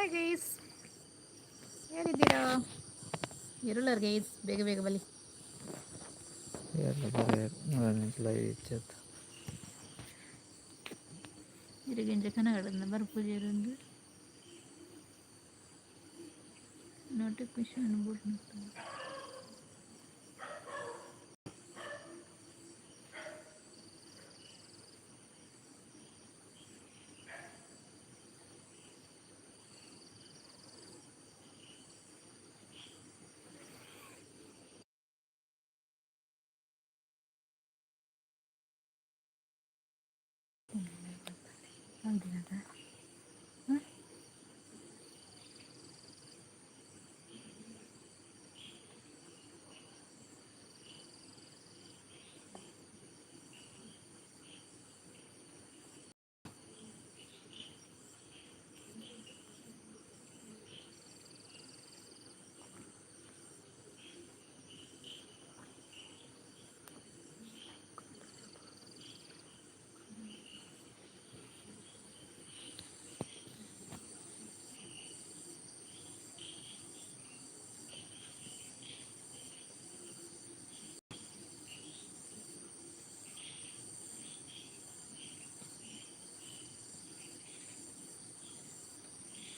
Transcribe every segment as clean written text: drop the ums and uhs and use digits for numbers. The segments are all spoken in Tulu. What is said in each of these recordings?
ಹಾಯ್ ಗೈಸ್, ಯಾರಿದ್ದೀರಾ? ಇರುಳರ್ ಗೈಸ್, ಬೇಗ ಬೇಗ ಬಲಿ. ಎಲ್ಲ ಬರ ಲೈವ್ ಇಚ್ಚತ್ತು. ಇರುಗಿಂಜ ಕನಗಡನ್ನ ಬರ್ಪೂಜೆರೊಂದು ನೋಟಿಫಿಕೇಶನ್ ಬೋರ್ಡ್. ಹೌದಿನದ.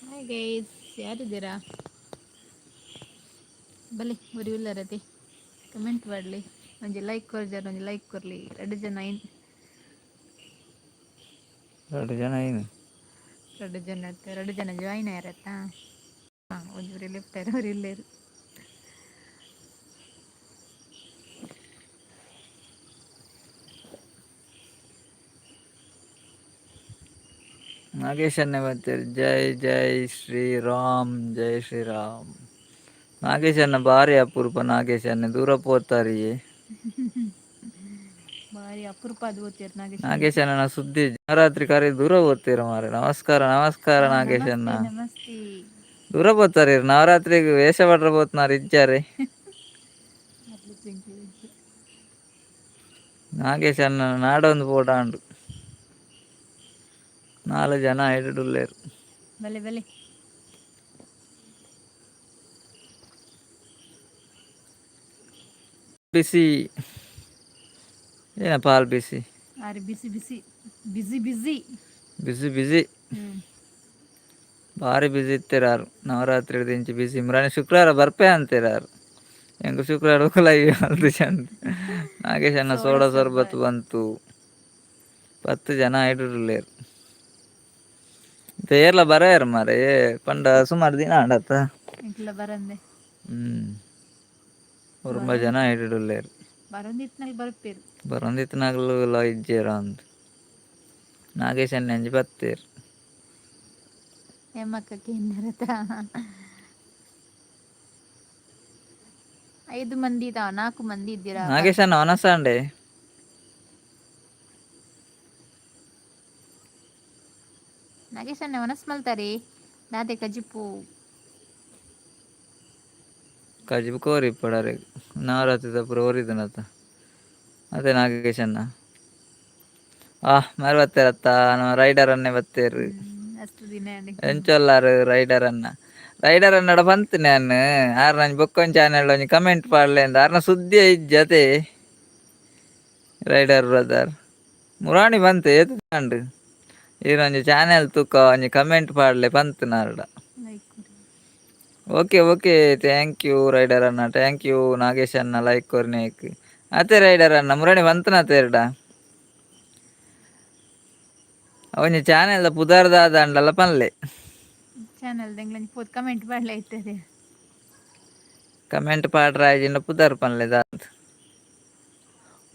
ಹಾಯ್ ಗೈಸ್, ಯಾರಿದ್ದೀರಾ? ಬಲಿ ಒರಿ ಉಲ್ಲರತಿ ಕಮೆಂಟ್ ಮಾಡಲಿ. ಒಂಜಿ ಲೈಕ್ ಕೊರ್ಜಾರ, ಒಂಜಿ ಲೈಕ್ ಕೊರ್ಲಿ. ಎರಡು ಜನ ಐನ್. ಎರಡು ಜನ ಏನು? ಎರಡು ಜನ, ಎರಡು ಜನ ಜಾಯಿನ್ ಆಯ್ರತ್ತಾ? ಹಾಂ, ಒಂಜಿ ಲೆಫ್ಟ್ ಅವ್ರು ಇಲ್ಲೇರು. ನಾಗೇಶನ್ನೇ ಬರ್ತೀರಿ. ಜೈ ಜೈ ಶ್ರೀರಾಮ್, ಜೈ ಶ್ರೀರಾಮ್. ನಾಗೇಶನ್ನ ಭಾರಿ ಅಪರೂಪ. ನಾಗೇಶನ್ನೇ ದೂರ ಪೋತಾರಿಯೇ. ಭಾರಿ ಅಪರೂಪ ಅದು ಓದ್ತೀರ ನಾಗೇಶ್. ನಾಗೇಶನ ಸುದ್ದಿ. ನವರಾತ್ರಿ ಕರೆ ದೂರ ಓದ್ತೀರ ಮಾರೆ. ನಮಸ್ಕಾರ, ನಮಸ್ಕಾರ ನಾಗೇಶನ್ನ. ನಮಸ್ತೆ, ನಮಸ್ತೆ. ದೂರ ಪೋತಾರೆ. ನವರಾತ್ರಿಗೆ ವೇಷ ಪಡ್ರ ಪೋತ್ನಾರು ಇಜ್ಜಾರೆ. ನಾಗೇಶನ್ನ ನಾಡೊಂದು ಪೋಟಾಂಡು. ನಾಲ್ ಜನ ಐಡುಲ್ಲೇರು. ಬಲೆ ಬಲೆ. ಬಿಸಿ ಏನಪ್ಪ ಹಾಲು ಬಿಸಿ? ಆರೆ ಬಿಸಿ ಬಿಸಿ, ಬಿಸಿ ಬಿಸಿ. ಬಿಸಿ ಬಿಸಿ. ಭಾರಿ ಬಿಸಿ ಇತ್ತೀರಾರು. ನವರಾತ್ರಿ ದಿಂಚಿ ಬಿಸಿ. ಇಮ್ರಾನಿ ಶುಕ್ರವಾರ ಬರ್ಪೆ ಅಂತೀರಾರು. ಎಂಕ್ ಶುಕ್ರವಾರ ಲೈವ್ ಅಲ್ದು ಚಂದ. ನಾಗೇಶಣ್ಣ ಸೋಡಾ ಸರ್ಬತ್ ಬಂತು. 10 ಜನ ಐಡುಲ್ಲೇರು. ಏರ್ಲ ಬರಾಯರ್ ಮಾರೆ. ಪಂಡ ಸುಮಾರು ದಿನ ಆಂಡತ್ತ. ಎಂಕ್ಲ ಬರಂದೆ. ಒರುಂಬ ಜನ ಐಡುಲ್ಲೇರು. ಬರಂದಿತ್ನಲ್ಲಿ ಬರ್ಪೇರು. ಬರೊಂದಿತ್ತಿನಾಗ್ಲು ಇಜ್ಜೇರ ಅಂದ್. ನಾಗೇಶಣ್ಣ ಅಂಜಿ ಬತ್ತೇರು. ಎಮ್ಮಕ್ಕ ಕೇಂದ್ರತ ಐದು ಮಂದಿ ಇದಾವ, ನಾಲ್ಕು ಮಂದಿ ಇದ್ದೀರಾ. ನಾಗೇಶಣ್ಣ ವನಸಾಂಡೆ. ನಾಗೇಶಣ್ಣ ಮನಸ್ ಮಲ್ತಾರೆ ದಾದೆ ಕಜಿಪು? ಕಜಿಪು ಕೋರಿ ಇಪ್ಪಡಾರೆ. ನವರಾತ್ರಿ ಪೂರ ಓರಿದನತ ಅದೇ ನಾಗೇಶಣ್ಣ. ಆ ಮರು ಬತ್ತೇರತ್ತ ನಮ್ಮ ರೈಡರ್ ಅನ್ನೇ ಬತ್ತೇರು. ಅಷ್ಟು ದಿನ. ಎಂಚೊಲ್ಲಾರು ರೈಡರ್ ಅನ್ನ? ರೈಡರ್ ಅನ್ನಡ ಬಂತು ನಾನು. ಆರ್ ನಂಜಿ ಬೊಕ್ಕೊಂದು ಚಾನೆಲ್ ಒಂಜಿ ಕಮೆಂಟ್ ಪಾಡ್ಲೆ ಅಂದ. ಆರ್ನ ಸುದ್ದಿ ಇಜ್ಜತೆ. ರೈಡರ್ ಬ್ರದರ್, ಮುರಾಣಿ ಬಂತು ಏತು ತಾಂಡು. ಈರೊಂಜಿ ಚಾನೆಲ್ ತೂಕ, ಒಂಜಿ ಕಮೆಂಟ್ ಪಾಡ್ಲೆ ಪಂತು ನಾರಡ. Like. Okay okay, thank you rider ಅಣ್ಣ. Thank you Nagesh ಅಣ್ಣ ಲೈಕ್ ಕೊರ್ನೇಕ್. ಅತೆ ರೈಡರ್ ಅಣ್ಣ, ಮುರಾಣಿ ಬಂತನ ತೇರ್ಡ. ಒಂಜಿ ಚಾನೆಲ್ ಪುದರ್ದಾದ ಅಂಡಲ್ಲ ಪನ್ಲೆ. ಚಾನಲ್ ದಂಗ್ಲಂಜಿ ಪೋತ್ ಕಮೆಂಟ್ ಪಾಡ್ಲೆ ಐತದೆ. ಕಮೆಂಟ್ ಪಾಡ್ರಾಜಿಂಡ ಪುದರ್ ಪನ್ಲೆ ದಾದ.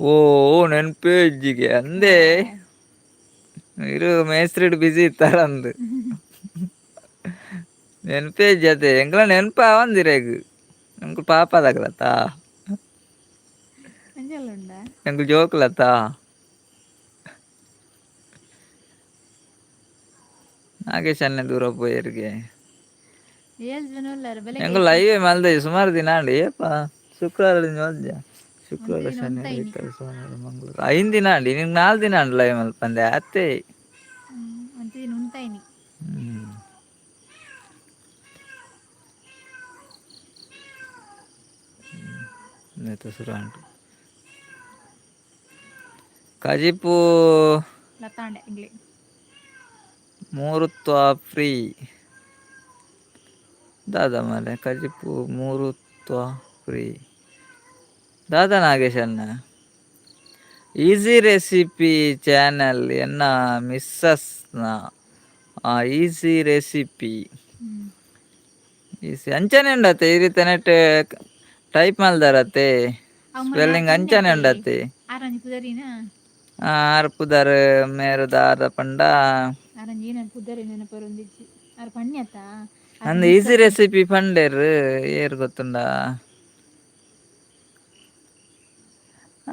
ಓ, ನೆನ್ಪೇ ಇಜ್ಜಿಗೆ ಅಂದೇ. ಇರು ಮೇಸ್ತ್ರಿಡ್ ಬಿಸಿ ಇತ್ತಾರ ಅಂದು ನೆನ್ಪೇ ಇಜ್ಜತೆ. ಎಂಕ್ಲ ನೆನ್ಪ ಆವಂದಿರೇಗ್. ಎಂಕುಲು ಪಾಪದಗ್ಲತ್ತಾ? ಅಂಜಲ್ಲ ಉಂಡಾ? ಎಂಕುಲು ಜೋಕ್ಲತ್ತಾ? ನಾಗೇಶ್ ಅಣ್ಣೆ ದೂರ ಪೋಯೆರ್ಗೆ. ಏಳು ಜನ ಉಲ್ಲಾರ ಬೆಲೆ. ಎಂಕುಲು ಲೈವೇ ಮಲ್ದೆ ಸುಮಾರು ದಿನ ಆಂಡ್. ಏಪ? ಶುಕ್ರವಾರ ಮಲ್ದ್ಯ. ಶುಕ್ರವಾರ, ಒಂತೆ ದಿನ ಶನಿ, ಉಂತಾಯಿನಿ. ಐತಾರ, ಸೋಮವಾರ, ಮಂಗಳವಾರ, ಐದು ದಿನ ಆಂಡ್. ನಿಂಗೆ 4 ದಿನ ಆಂಡ್ ಲೈವ್ ಮಲ್ಪಂದೆ ಅತ್ತೆ. ಒಂತೆ ದಿನ ಉಂತಾಯಿನಿ. ಸುರಾಂಟು ಕಜಿಪು. ಲತ್ತಾಂಡೆ ಇಂಗ್ಲಿ. ಮೂರುತ್ವ ಫ್ರೀ ದಾದ ಮಲೆ ಕಜಿಪು ಮೂರುತ್ವ ಫ್ರೀ ದಾದ ನಾಗೇಶಣ್ಣ. Easy recipe channel ಎನ್ನ ಮಿಸ್ಸಸ್ನ easy recipe. Easy ಅಂಚನೆ ಉಂಡತ್ತೆ ಈ ರೀತಿ ನೆಟ್ ಟೈಪ್ ಮಲ್ದಾರತ್ತೆ. ಸ್ಪೆಲ್ಲಿಂಗ್ ಅಂಚನೆ ಉಂಡತ್ತೆ. ಆರಂಜಿ ಪುದರಿನ. ಆರ್ ಪುದರ್ ಮೇರು ದಾದ ಪಂಡ? ಆರಂಜಿ ಏನ ಪುದರಿ ನೆನಪರೊಂದಿಜ್ಜಿ ಆರ್ ಪಣ್ಯತ. ಅಂದ್ ಈಸಿ ರೆಸಿಪಿ ಪಂಡೇರ್ ಏರ್ ಗೊತ್ತುಂಡ?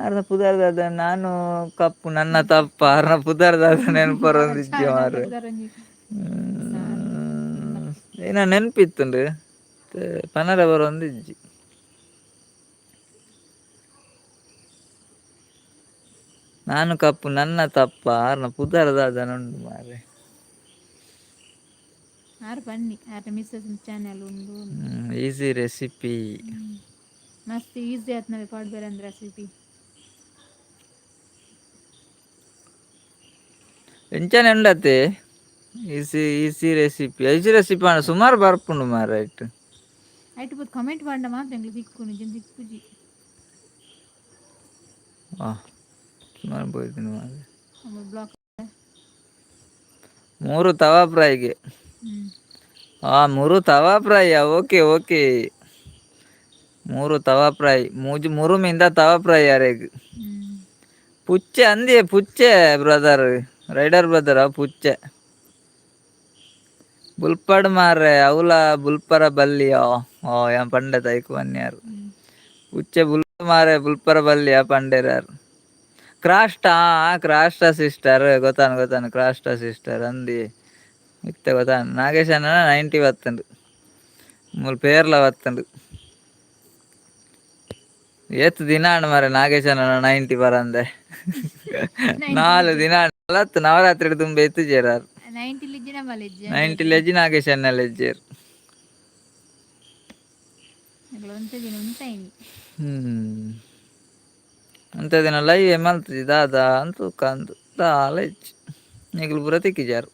ಆರ್ನ ಪುದರ್ ದಾದ? ನಾನು ಕಪ್ಪು ನನ್ನ ತಪ್ಪ ಆರ್ನ ಪುದರ್ ದಾದ ನೆನಪರೊಂದಿಜ್ಜಿ ಮಾರ್ರೆ. ಏನ ನೆನಪಿತ್ತುಂಡು ಪನರ ಬರೊಂದಿಜ್ಜಿ. ನಾನು ಕಪ್ಪು ನನ್ನ ತಪ್ಪ ಆರ್ನ ಪುದರ್ ದಾದನ ಉಂಡು ಮಾರ್ರೆ. ಆರ್ ಬನ್ನಿ ಆರ್ನ ಮಿಸ್ಸಸ್ ಚಾನೆಲ್ ಉಂಡು. Easy recipe. ಮಸ್ತ್ ಈಸಿ ಆತ್ನವೆ ಪಾಡ್ಬೇರೆ ಅಂದ್ರೆ recipe. ಎಂಚನೆ ಉಂಡತೆ easy easy recipe easy recipe ಅಣ್ಣ ಸುಮಾರು ಬರ್ಪುಂಡು ಮಾರ್ರೆ ರೈಟ್. ಐಟ್ ಪೂತ ಕಮೆಂಟ್ ಪಾಂಡ ಮಾತ್ರ ಎಂಕ್ಲೆ ತಿಕ್ಕು ನಿಜ ತಿಕ್ಕುಜಿ. ಸುಮಾರು ಬೋಯ್ತೀನಿ ಮಾರ್ರೆ. ಬ್ಲಾಕ್. ಮೂರು ತವಾ ಫ್ರೈಗೆ. ಮೂರು ತವಾ fry, okay okay. ಮೂರು ತವಾ ಫ್ರೈ ಮೂಜಿ ಮೂರು ಮಿಂದ ತವಾ ಫ್ರೈ ಯಾರೇಗ್. ಪುಚ್ಚೆ ಅಂದಿ ಪುಚ್ಚೆ brother rider brother ಪುಚ್ಚೆ ಬುಲ್ಪಡ್ ಮಾರ್ರೆ ಅವಲ ಬುಲ್ಪರ ಬಲ್ಲಿಯೋ. ಓ ಯಾನ್ ಪಂಡೆ ತೈಕು ಬನ್ಯಾರು. ಪುಚ್ಚೆ ಬುಲ್ ಮಾರೆ ಬುಲ್ಪರ ಬಲ್ಲಿಯ ಪಂಡೇರಾರು ಕ್ರಾಸ್ಟ ಕ್ರಾಸ್ಟ ಸಿಸ್ಟರ್ ಗೊತ್ತಾನು ಗೊತ್ತಾನು ಕ್ರಾಸ್ಟ ಸಿಸ್ಟರ್ ಅಂದಿ ಇತ್ತೆ ಗೊತ್ತಾನು. ನಾಗೇಶ್ ಅಣ್ಣ 90 ಬತ್ತುಂಡು ಮೂಲು ಪೇರ್ಲ ಬತ್ತುಂಡು. ಏತ್ ದಿನ ಆಂಡ್ ಮಾರ್ರೆ ನಾಗೇಶ್ ಅಣ್ಣ 90 ಬರಂದೆ? 4 ದಿನ ಆಂಡ್. ನವರಾತ್ರಿ ತುಂಬ ಎತ್ತುಜೆರಾರ್. 90 ಲಿಜ್ಜಿ ನಮ್ಮ ಲಿಜ್ಜಿ. 90 ಲೆಜ್ಜಿ ನಾಗೇಶ್ ಅಣ್ಣ ಲೆಜ್ಜೇರ್. ಒಂತೆ ದಿನ ಉಂತಾಯಿನಿ. ಅಂತೆ ದಿನ ಲೈವ್ ಮಲ್ತಜಿ ದಾದ ಅಂತ ಅಂದು ದಾಲ ಇಜ್ಜಿ ನಿಗುಲು ಪೂರ ತಿಕ್ಕಿಜಾರು.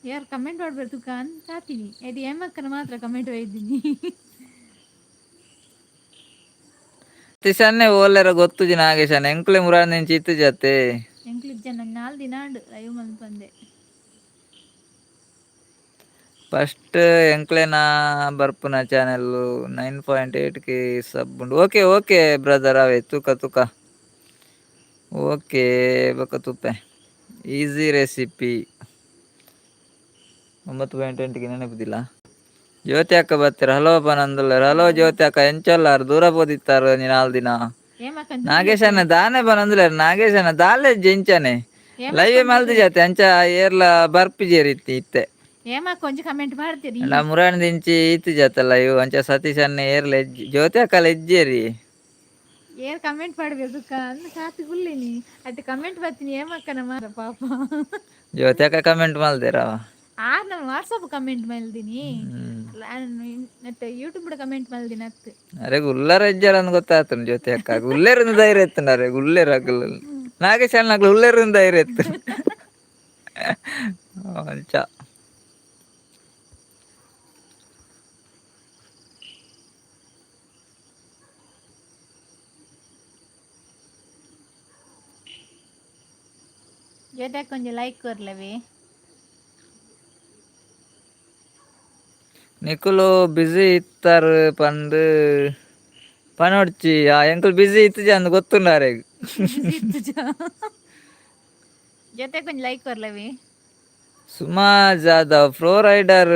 ಯಾರು ಕಮೆಂಟ್ ಮಾಡ್ಬೇಡ ತುಕ ಅಂತ ಆತೀನಿ ಇದು ಹೇಮಕ್ಕನ ಮಾತ್ರ ಕಮೆಂಟ್ ಒಯ್ದಿನಿ. ತಿಸನ್ನೆ ಓಲೆರ ಗೊತ್ತುಜಿ ನಾಗೇಶನ ಎಂಕುಲೆ ಮುರಾನ್ ನಿಂಚಿ ಇತ್ತು ಜತೆ. ಎಂಕ್ಲು ಜನ 4 ದಿನ ಆಂಡ್ ಲೈವ್ ಮಲ್ಪಂದೆ. ಫಸ್ಟ್ ಎಂಕ್ಲೆನ ಬರ್ಪುನ ಚಾನೆಲ್ 9.8 ಕೆ ಸಬ್ ಉಂಡು. Okay okay brother ಅವೇ ತೂಕ ತೂಕ ಓಕೆ ಬೊಕ ತೂಪೆ. Easy recipe 9.8ಗೆ ನೆನಪುದಿಲ್ಲ. ಜ್ಯೋತಿ ಅಕ್ಕ ಬರ್ತೀರ ಹಲೋ ಪನಂದುಲ್ಲೆರ್. ಹಲೋ ಜ್ಯೋತಿ ಅಕ್ಕ ಎಂಚೊಲ್ಲಾರ್ ದೂರ ಪೋದಿತ್ತಾರ ನೀ 4 ದಿನ. ಹೇಮಕ್ಕನ್. ನಾಗೇಶನ ದಾನೆ ಪನಂದುಲ್ಲೆರ್ ನಾಗೇಶನ ದಾಲೆ ಜೆಂಚನೆ ಲೈವ್ ಮಲ್ದಿ ಜಾತೆ ಅಂಚ ಏರ್ಲ ಬರ್ಪಿ ಇತ್ತಿ ಇತ್ತೆ. ಹೇಮಕ್ಕ ಒಂಜಿ ಕಮೆಂಟ್ ಮಾಡ್ತೀರಿ. ಅಂಡ ಮುರಾಣಿ ದಿಂಚಿ ಇತ್ತು ಜಾತ ಲೈವ್ ಅಂಚ ಸತೀಶ್ ಅಣ್ಣ ಏರ್ಲ ಎಜ್ಜಿ ಜ್ಯೋತಿ ಅಕ್ಕ ಎಜ್ಜೇರಿ. ಏರ್ ಕಮೆಂಟ್ ಮಾಡಬೇಕು ಅಂದ್ ಕಾತು ಗುಲ್ಲಿನಿ ಅಟ್ ಕಮೆಂಟ್ ಬರ್ತೀನಿ ಹೇಮಕ್ಕನ ಮಾರ ಪಾಪ. ಜ್ಯೋತಿ ಅಕ್ಕ ಕಮೆಂಟ್ ಮಲ್ದೇರ? ಆರ್ ನಾನು ವಾಟ್ಸಪ್ ಕಮೆಂಟ್ ಮಲ್ದಿನಿ ಮತ್ತೆ ಯೂಟ್ಯೂಬ್ ಕಮೆಂಟ್ ಮಲ್ದಿನ ಅತ್ತು. ಅರೆ ಗುಲ್ಲರ ಎಜ್ಜಾರ ಅಂದ್ ಗೊತ್ತಾಯ್ತು ಜ್ಯೋತಿ ಅಕ್ಕ ಗುಲ್ಲೇರಿಂದ ಧೈರ್ಯ ಎತ್ತುಂಡ. ಅರೆ ಗುಲ್ಲೇರ ಅಗ್ಲ ನಾಗೇಶ್ ಅಣ್ಣ ಗುಲ್ಲೇರಿಂದ ಧೈರ್ಯ ಎತ್ತು ಅಂಚ. ಜ್ಯೋತಿ ಅಕ್ಕ ಒಂಜಿ ಲೈಕ್ ಕೊರ್ಲವೆ. ನಿಕುಲು ಬಿಸಿ ಇತ್ತಾರು ಪಂದ್ ಪನೊಡ್ಚಿ ಆ ಎಂಕುಲು ಬಿಸಿ ಇತ್ತುಜಿ ಅಂದ್ ಗೊತ್ತುಂಡು ಅರೆಗ್. ಜ್ಯೋತಿ ಅಕ್ಕ ಒಂಜಿ ಲೈಕ್ ಕೊರ್ಲವೆ. Suma Jadhav pro rider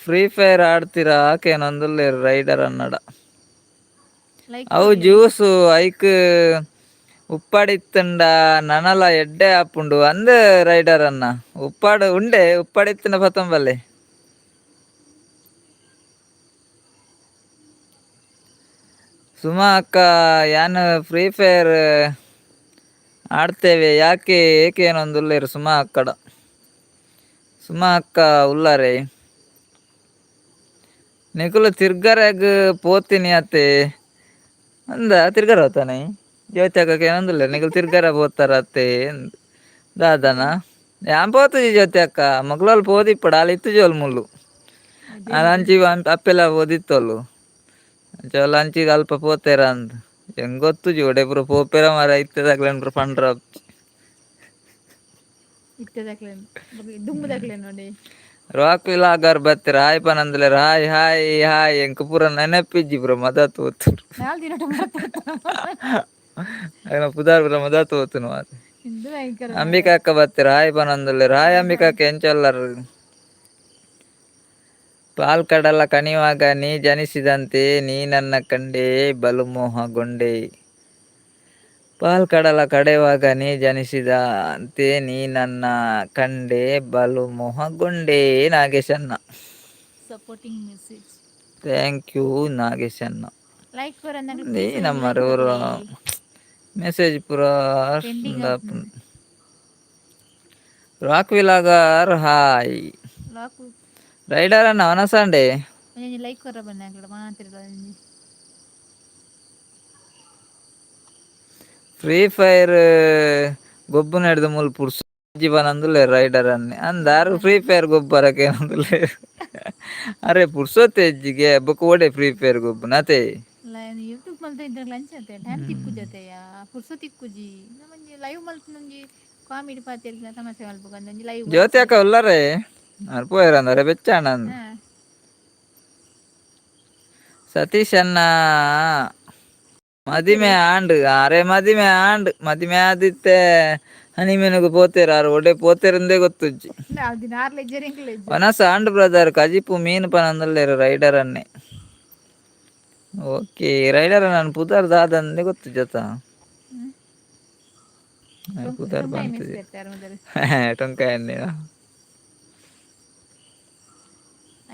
free fire ಆಡ್ತೀರಾ ಆಕೇನೊಂದುಲ್ಲೆರ್ rider ಅನ್ನಡ. Like. ಅವು ಜ್ಯೂಸು ಐಕ್ ಉಪ್ಪಾಡಿತ್ತಂಡ ನನಲ ಎಡ್ಡೆ ಆಪುಂಡು ಅಂದ್ ರೈಡರ್ ಅನ್ನ. ಉಪ್ಪಾಡು ಉಂಡೆ ಉಪ್ಪಾಡಿತ್ತಿನ ಪತಂಬಲ್ಲೆ. ಸುಮಾ ಅಕ್ಕ ಯಾನ್ ಫ್ರೀ ಫೈರ್ ಆಡ್ತೇವೆ ಯಾಕೆ ಏಕೇನೊಂದುಲ್ಲೆರ್ ಸುಮಾ ಅಕ್ಕಡ. ಸುಮಾ ಅಕ್ಕ ಉಲ್ಲಾರೆ ನಿಕುಲು ತಿರ್ಗರೆಗ್ ಪೋತಿನಿ ಅತ್ತೆ. ಅಂದ ತಿರ್ಗಾರ ಹೋತಾನೆ ಜ್ಯೋತಿ ಅಕ್ಕಕ್ಕೆ ಏನಂದಿಲ್ಲ ನಿಗಲ್ ತಿರ್ಗಾರ ಪೋತಾರ ಅತ್ತೆ ದಾದನ ಯಾನ್ ಪೋತುಜಿ ಜ್ಯೋತಿ ಅಕ್ಕ ಮಗ್ಲಲ್ಲಿ ಪೋದಿಪ್ಪಡ ಅಲ್ಲಿ ಇತ್ತು ಜೋಲ್ ಮುಳ್ಳು ಅಂಚಿ ಅಪ್ಪೆಲ್ಲ ಓದಿತ್ತೋಲು ಅಂಚ ಅಂಚಿ ಅಲ್ಪ ಪೋತೇರ ಅಂದ್ ಹೆಂಗ್ ಗೊತ್ತುಜಿ ಒಡೆ ಪೂರ ಪೋಪೆರ ಮಾರ ಇತ್ತದಾಗ್ಲೇನ್ ಪೂರ ಪಂಡ್ರ. ಇತ್ತದಾಕ್ಲೇನು ದುಂಬುದಾಕ್ಲೇನು ನೋಡಿ. ರಾಕ್ ವಿಲಾಗರ್ ಬತ್ತೀರ ಹಾಯ್ ಪನಂದ್ಲೇರ್ hi hi hi. ಎಂಕ್ ಪೂರ ನೆನಪಿಜ್ಜಿ ಪೂರ ಮದತ್ ಪೋತುಂಡು. ನಾಲ್ ದಿನ ಅಯ್ನ ಪುದಾರ್ ಪೂರ ಮದತ್ ಪೋತುಂಡು ಮಾತ. ಇಂದು ಭಯಂಕರ. ಅಂಬಿಕಾ ಅಕ್ಕ ಬತ್ತೀರ ಹಾಯ್ ಪನಂದುಲ್ಲೇರ್ ಹಾಯ್ ಅಂಬಿಕಾ ಅಕ್ಕ ಎಂಚೊಲ್ಲರ್. ಪಾಲ್ ಕಡಲ ಕಣಿವಾಗ ನೀ ಜನಿಸಿದಂತೆ ನೀ ನನ್ನ ಕಂಡೆ ಬಲು ಮೋಹಗೊಂಡೆ. ಪಾಲ್ ಕಡಲ ಕಡೆವಾಗ ನೀ ಜನಿಸಿದ ಅಂತೆ ನೀ ನನ್ನ ಕಂಡೆ ಬಲು ಮೋಹಗೊಂಡೆ. ನಾಗೇಶಣ್ಣ. Supporting message. Thank you ನಾಗೇಶಣ್ಣ. Like ಕೊರ. ಅಂದೇ ನಮ್ಮ ಮೆಸೇಜ್ ಪೂರ. Pending. Rock vlogger hi. Lock. Rider ಅಣ್ಣ ವನಸಂಡೆ. ಒಂಜಿ ಲೈಕ್ ಕೊರ ಬನ್ನಿ ಅಂಕಡ ಮಾತಿರ್ಲ ಒಂಜಿ. ಫ್ರೀ ಫೈರ್ ಗೊಬ್ಬು ನಡೆದ ಮೂಲು ಪುರ್ಸು ಜೀವನಂದುಲ್ಲೆ ರೈಡರ್ ಅನ್ನೆ ಅಂದಾರು ಫ್ರೀ ಫೈರ್ ಗೊಬ್ಬರಕ್ಕೆ ಏನಂದುಲ್ಲೆ. ಅರೆ ಪುರ್ಸೊತ್ತೆ ಹೆಜ್ಜಿಗೆ ಬೊಕ್ಕ ಓಡೆ ಫ್ರೀ ಫೈರ್ ಗೊಬ್ಬು ನತೆ. ಯೂಟ್ಯೂಬ್ ಮಲ್ತ ಇದ್ರಾಗ ಲಂಚ್ ಅಂತೆ ಟೈಮ್ ತಿಕ್ಕುಜತೆಯ ಪುರ್ಸೊ ತಿಕ್ಕುಜಿ. ನಮ್ಮೊಂಜಿ ಲೈವ್ ಮಲ್ತುನೊಂಜಿ ಕಾಮಿಡಿ ಪಾತೆರ್ನ ತಮಾಷೆ ಮಲ್ಪುಗ ಒಂಜಿ ಲೈವ್. ಜ್ಯೋತಿ ಅಕ್ಕ ಉಲ್ಲರೆ ಅರ್ ಪೋಯರ ಅಂದರೆ ಬೆಚ್ಚಾಣ. ಸತೀಶ್ ಅಣ್ಣ ಮದಿಮೆ ಆಂಡ್ ಅರೆ ಮದಿಮೆ ಆಂಡ್ ಮದಿಮೆ ಆದಿತ್ತೆ ಹನಿಮೂನ್ಗ್ ಪೋತೇರ್ ಆರ್ ಒಡೆ ಪೋತೇರಂದೇ ಗೊತ್ತುಜ್ಜಿ. ನಾಲ್ ದಿನ ಆರ್ಲೆ ಇಜ್ಜೆರ್ ಎಂಕ್ಲೆ ಇಜ್ಜೆರ್. ವನಸ ಆಂಡ್ ಬ್ರದರ್. ಕಜಿಪು ಮೀನು ಪನಂದುಲ್ಲೆರ್ ರೈಡರ್ ಅನ್ನೆ. ಓಕೆ ರೈಡರ್ ನಾನು ಪುದರ್ ದಾದಂದೆ ಗೊತ್ತುಜ್ಜತ. ಪುದರ್ ಟೊಂಕಾಯಿ ಮಿಸ್ ಬಂತುಜಿ. ಪೆರ್ತಾರ್ ಮೊದಲು. ಟೊಂಕಾಯಿ ಅನ್ನೇನ.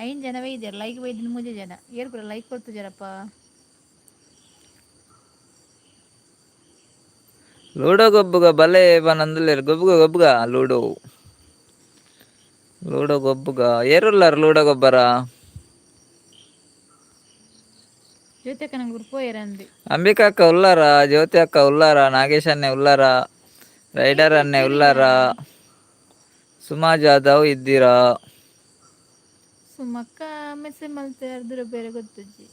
ಐನ್ ಜನ ಬೈದೆರ್ ಲೈಕ್ ಬೈದಿನ ಮೂಜೆ ಜನ ಏರ್ ಪೂರ ಲೈಕ್ ಕೊಡ್ತುಜರಪ್ಪ. ಲೂಡೋ ಗೊಬ್ಬುಗ ಬಲೆ ಪನಂದುಲ್ಲೆರ್ ಗೊಬ್ಬುಗ ಗೊಬ್ಬುಗ ಲೂಡೋ ಲೂಡೋ ಗೊಬ್ಬುಗ ಏರುಲ್ಲಾರ್ ಲೂಡೋ ಗೊಬ್ಬರ. ಜ್ಯೋತಿ ನಂಗೆ ಪೋಯರಂದು. ಅಂಬಿಕಾ ಅಕ್ಕ ಉಲ್ಲಾರ, ಜ್ಯೋತಿ ಅಕ್ಕ ಉಲ್ಲಾರ, ನಾಗೇಶ್ ಅನ್ನೆ ಉಲ್ಲಾರ, ರೈಡರ್ ಅನ್ನೆ ಉಲ್ಲಾರ, ಸುಮಾ ಜಾಧವ್ ಇದ್ದೀರಾ? ಸುಮಕ್ಕ ಮೆಸೇಜ್ ಮಲ್ತೆ ಅರ್ದುರ ಬೇರೆ ಗೊತ್ತುಜ್ಜಿ.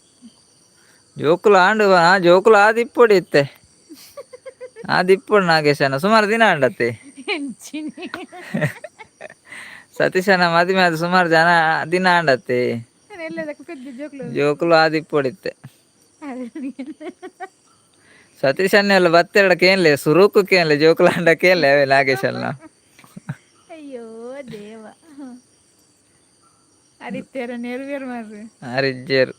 ಜೋಕುಲು ಆಂಡು ಜೋಕುಲು ಆದಿಪ್ಪೊಡಿ ಇತ್ತೆ ಆದಿಪ್ಪೊಡು ನಾಗೇಶನ ಸುಮಾರು ದಿನ ಆಂಡತ್ತೆ. ಎಂಚಿನಿ. ಸತೀಶನ ಮದಿಮೆ ಅದು ಸುಮಾರು ಜನ ದಿನ ಆಂಡತ್ತೆ. ಎಲ್ಲದಕ್ಕೂ ಪೆದ್ದ ಜೋಕ್ಲು. ಜೋಕುಲು ಆದಿಪ್ಪೊಡಿತ್ತೆ ಸತೀಶ್ ಎಲ್ಲ ಬತ್ತೆರಡ ಕೇನ್ಲೆ ಸುರುಕು ಕೇನ್ಲೆ ಜೋಕುಲು ಆಂಡ ಕೇನ್ಲೆ ಅವೇ ನಾಗೇಶನ್ನ. ಅಯ್ಯೋ ದೇವ ಅರಿತ್ತೇರ ನೆರವೇರು ಮಾರ್ರೆ. ಆರಿಜ್ಜೇರು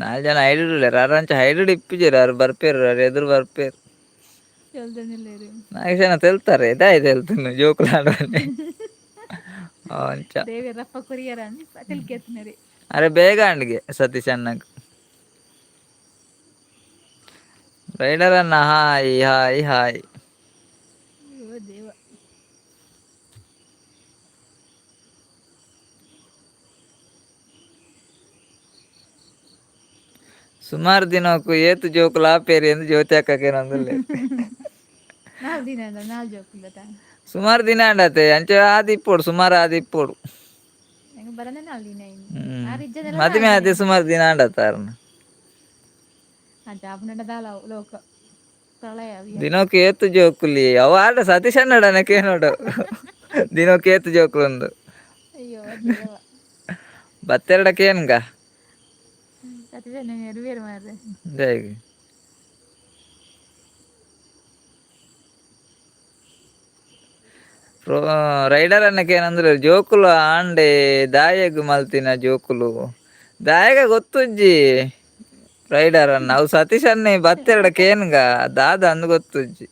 ನಾಲ್ ಜನ ಹೈಡುಲ್ಲೇರು ಅರಂಚ ಹೈಡುಡ್ ಇಪ್ಪಿಜೇರು ಆರು ಬರ್ಪೇರು ಆರು ಎದುರು ಬರ್ಪೇರು. ಚಲ್ದನಿಲ್ಲೇರು. ನಾಗೇಶನ ತೆಲ್ತಾರೆ ದಾಯಿ ತೆಲ್ತುನು ಜೋಕುಲು ಆಂಡನೆ ಅಂಚ. ದೇವೇರಪ್ಪ ಕೊರಿಯರ ಅಂದ್ ತಿಳ್ಕೇತ್ನರಿ. ಅರೆ ಬೇಗ ಅಂಡ್ಗೆ ಸತೀಶ್ ಅಣ್ಣಗ್. ರೈಡರ್ ಅಣ್ಣ hi hi hi. ಅಯ್ಯೋ ದೇವ. ಸುಮಾರು ದಿನಕ್ಕೂ ಏತು ಜೋಕುಲು ಆಪೇರಿ ಎಂದು ಜ್ಯೋತಿ ಅಕ್ಕಕೇನಂದುಲ್ಲೆ. ನಾಲ್ ದಿನ ಅಂಡ ನಾಲ್ ಜೋಕುಲ ತಾ. ಸುಮಾರು ದಿನ ಅಂಡತೆ ಅಂಚ ಆದಿಪ್ಪೊಡು ಸುಮಾರು ಆದಿಪ್ಪೊಡು. ನಂಗೆ ಬರನೆ ನಾಲ್ ದಿನ ಇನ್ನು ಆರ್ ಇಜ್ಜದಲ್ಲ. ಮದಿಮೆ ಆದಿ ಸುಮಾರು ದಿನ ಅಂಡತಾರನ. ಅಂಚ ಆಪುನಡ ದಾಲ ಲೋಕ ಪ್ರಳಯ. ದಿನಕ್ಕೆ ಏತು ಜೋಕುಲಿ ಅವ ಆಡ ಸತೀಶ್ ಅಣ್ಣಡನಕೇನೋಡು ದಿನಕ್ಕೆ ಏತು ಜೋಕುಲು. ಅಯ್ಯೋ ದೇವ. ಬತ್ತೆರಡಕ್ಕೇನ್ಗ. ಸತೀಶ್ ಅಣ್ಣ ನೆರವೇರು ಮಾರ್ರೆ. ಜೈ. ರೈಡರ್ ಅನ್ನಕ್ಕೆ ಏನಂದ್ರೆ ಜೋಕುಲು ಆಂಡೆ ದಾಯಗ್ ಮಲ್ತಿನ ಜೋಕುಲು ದಾಯಗ ಗೊತ್ತುಜ್ಜಿ ರೈಡರ್ ಅನ್ನ ಅವು ಸತೀಶ್ ಅನ್ನೆ ಬತ್ತೆರಡಕ್ಕೇನ್ಗ ದಾದ ಅಂದ್ ಗೊತ್ತುಜ್ಜಿ.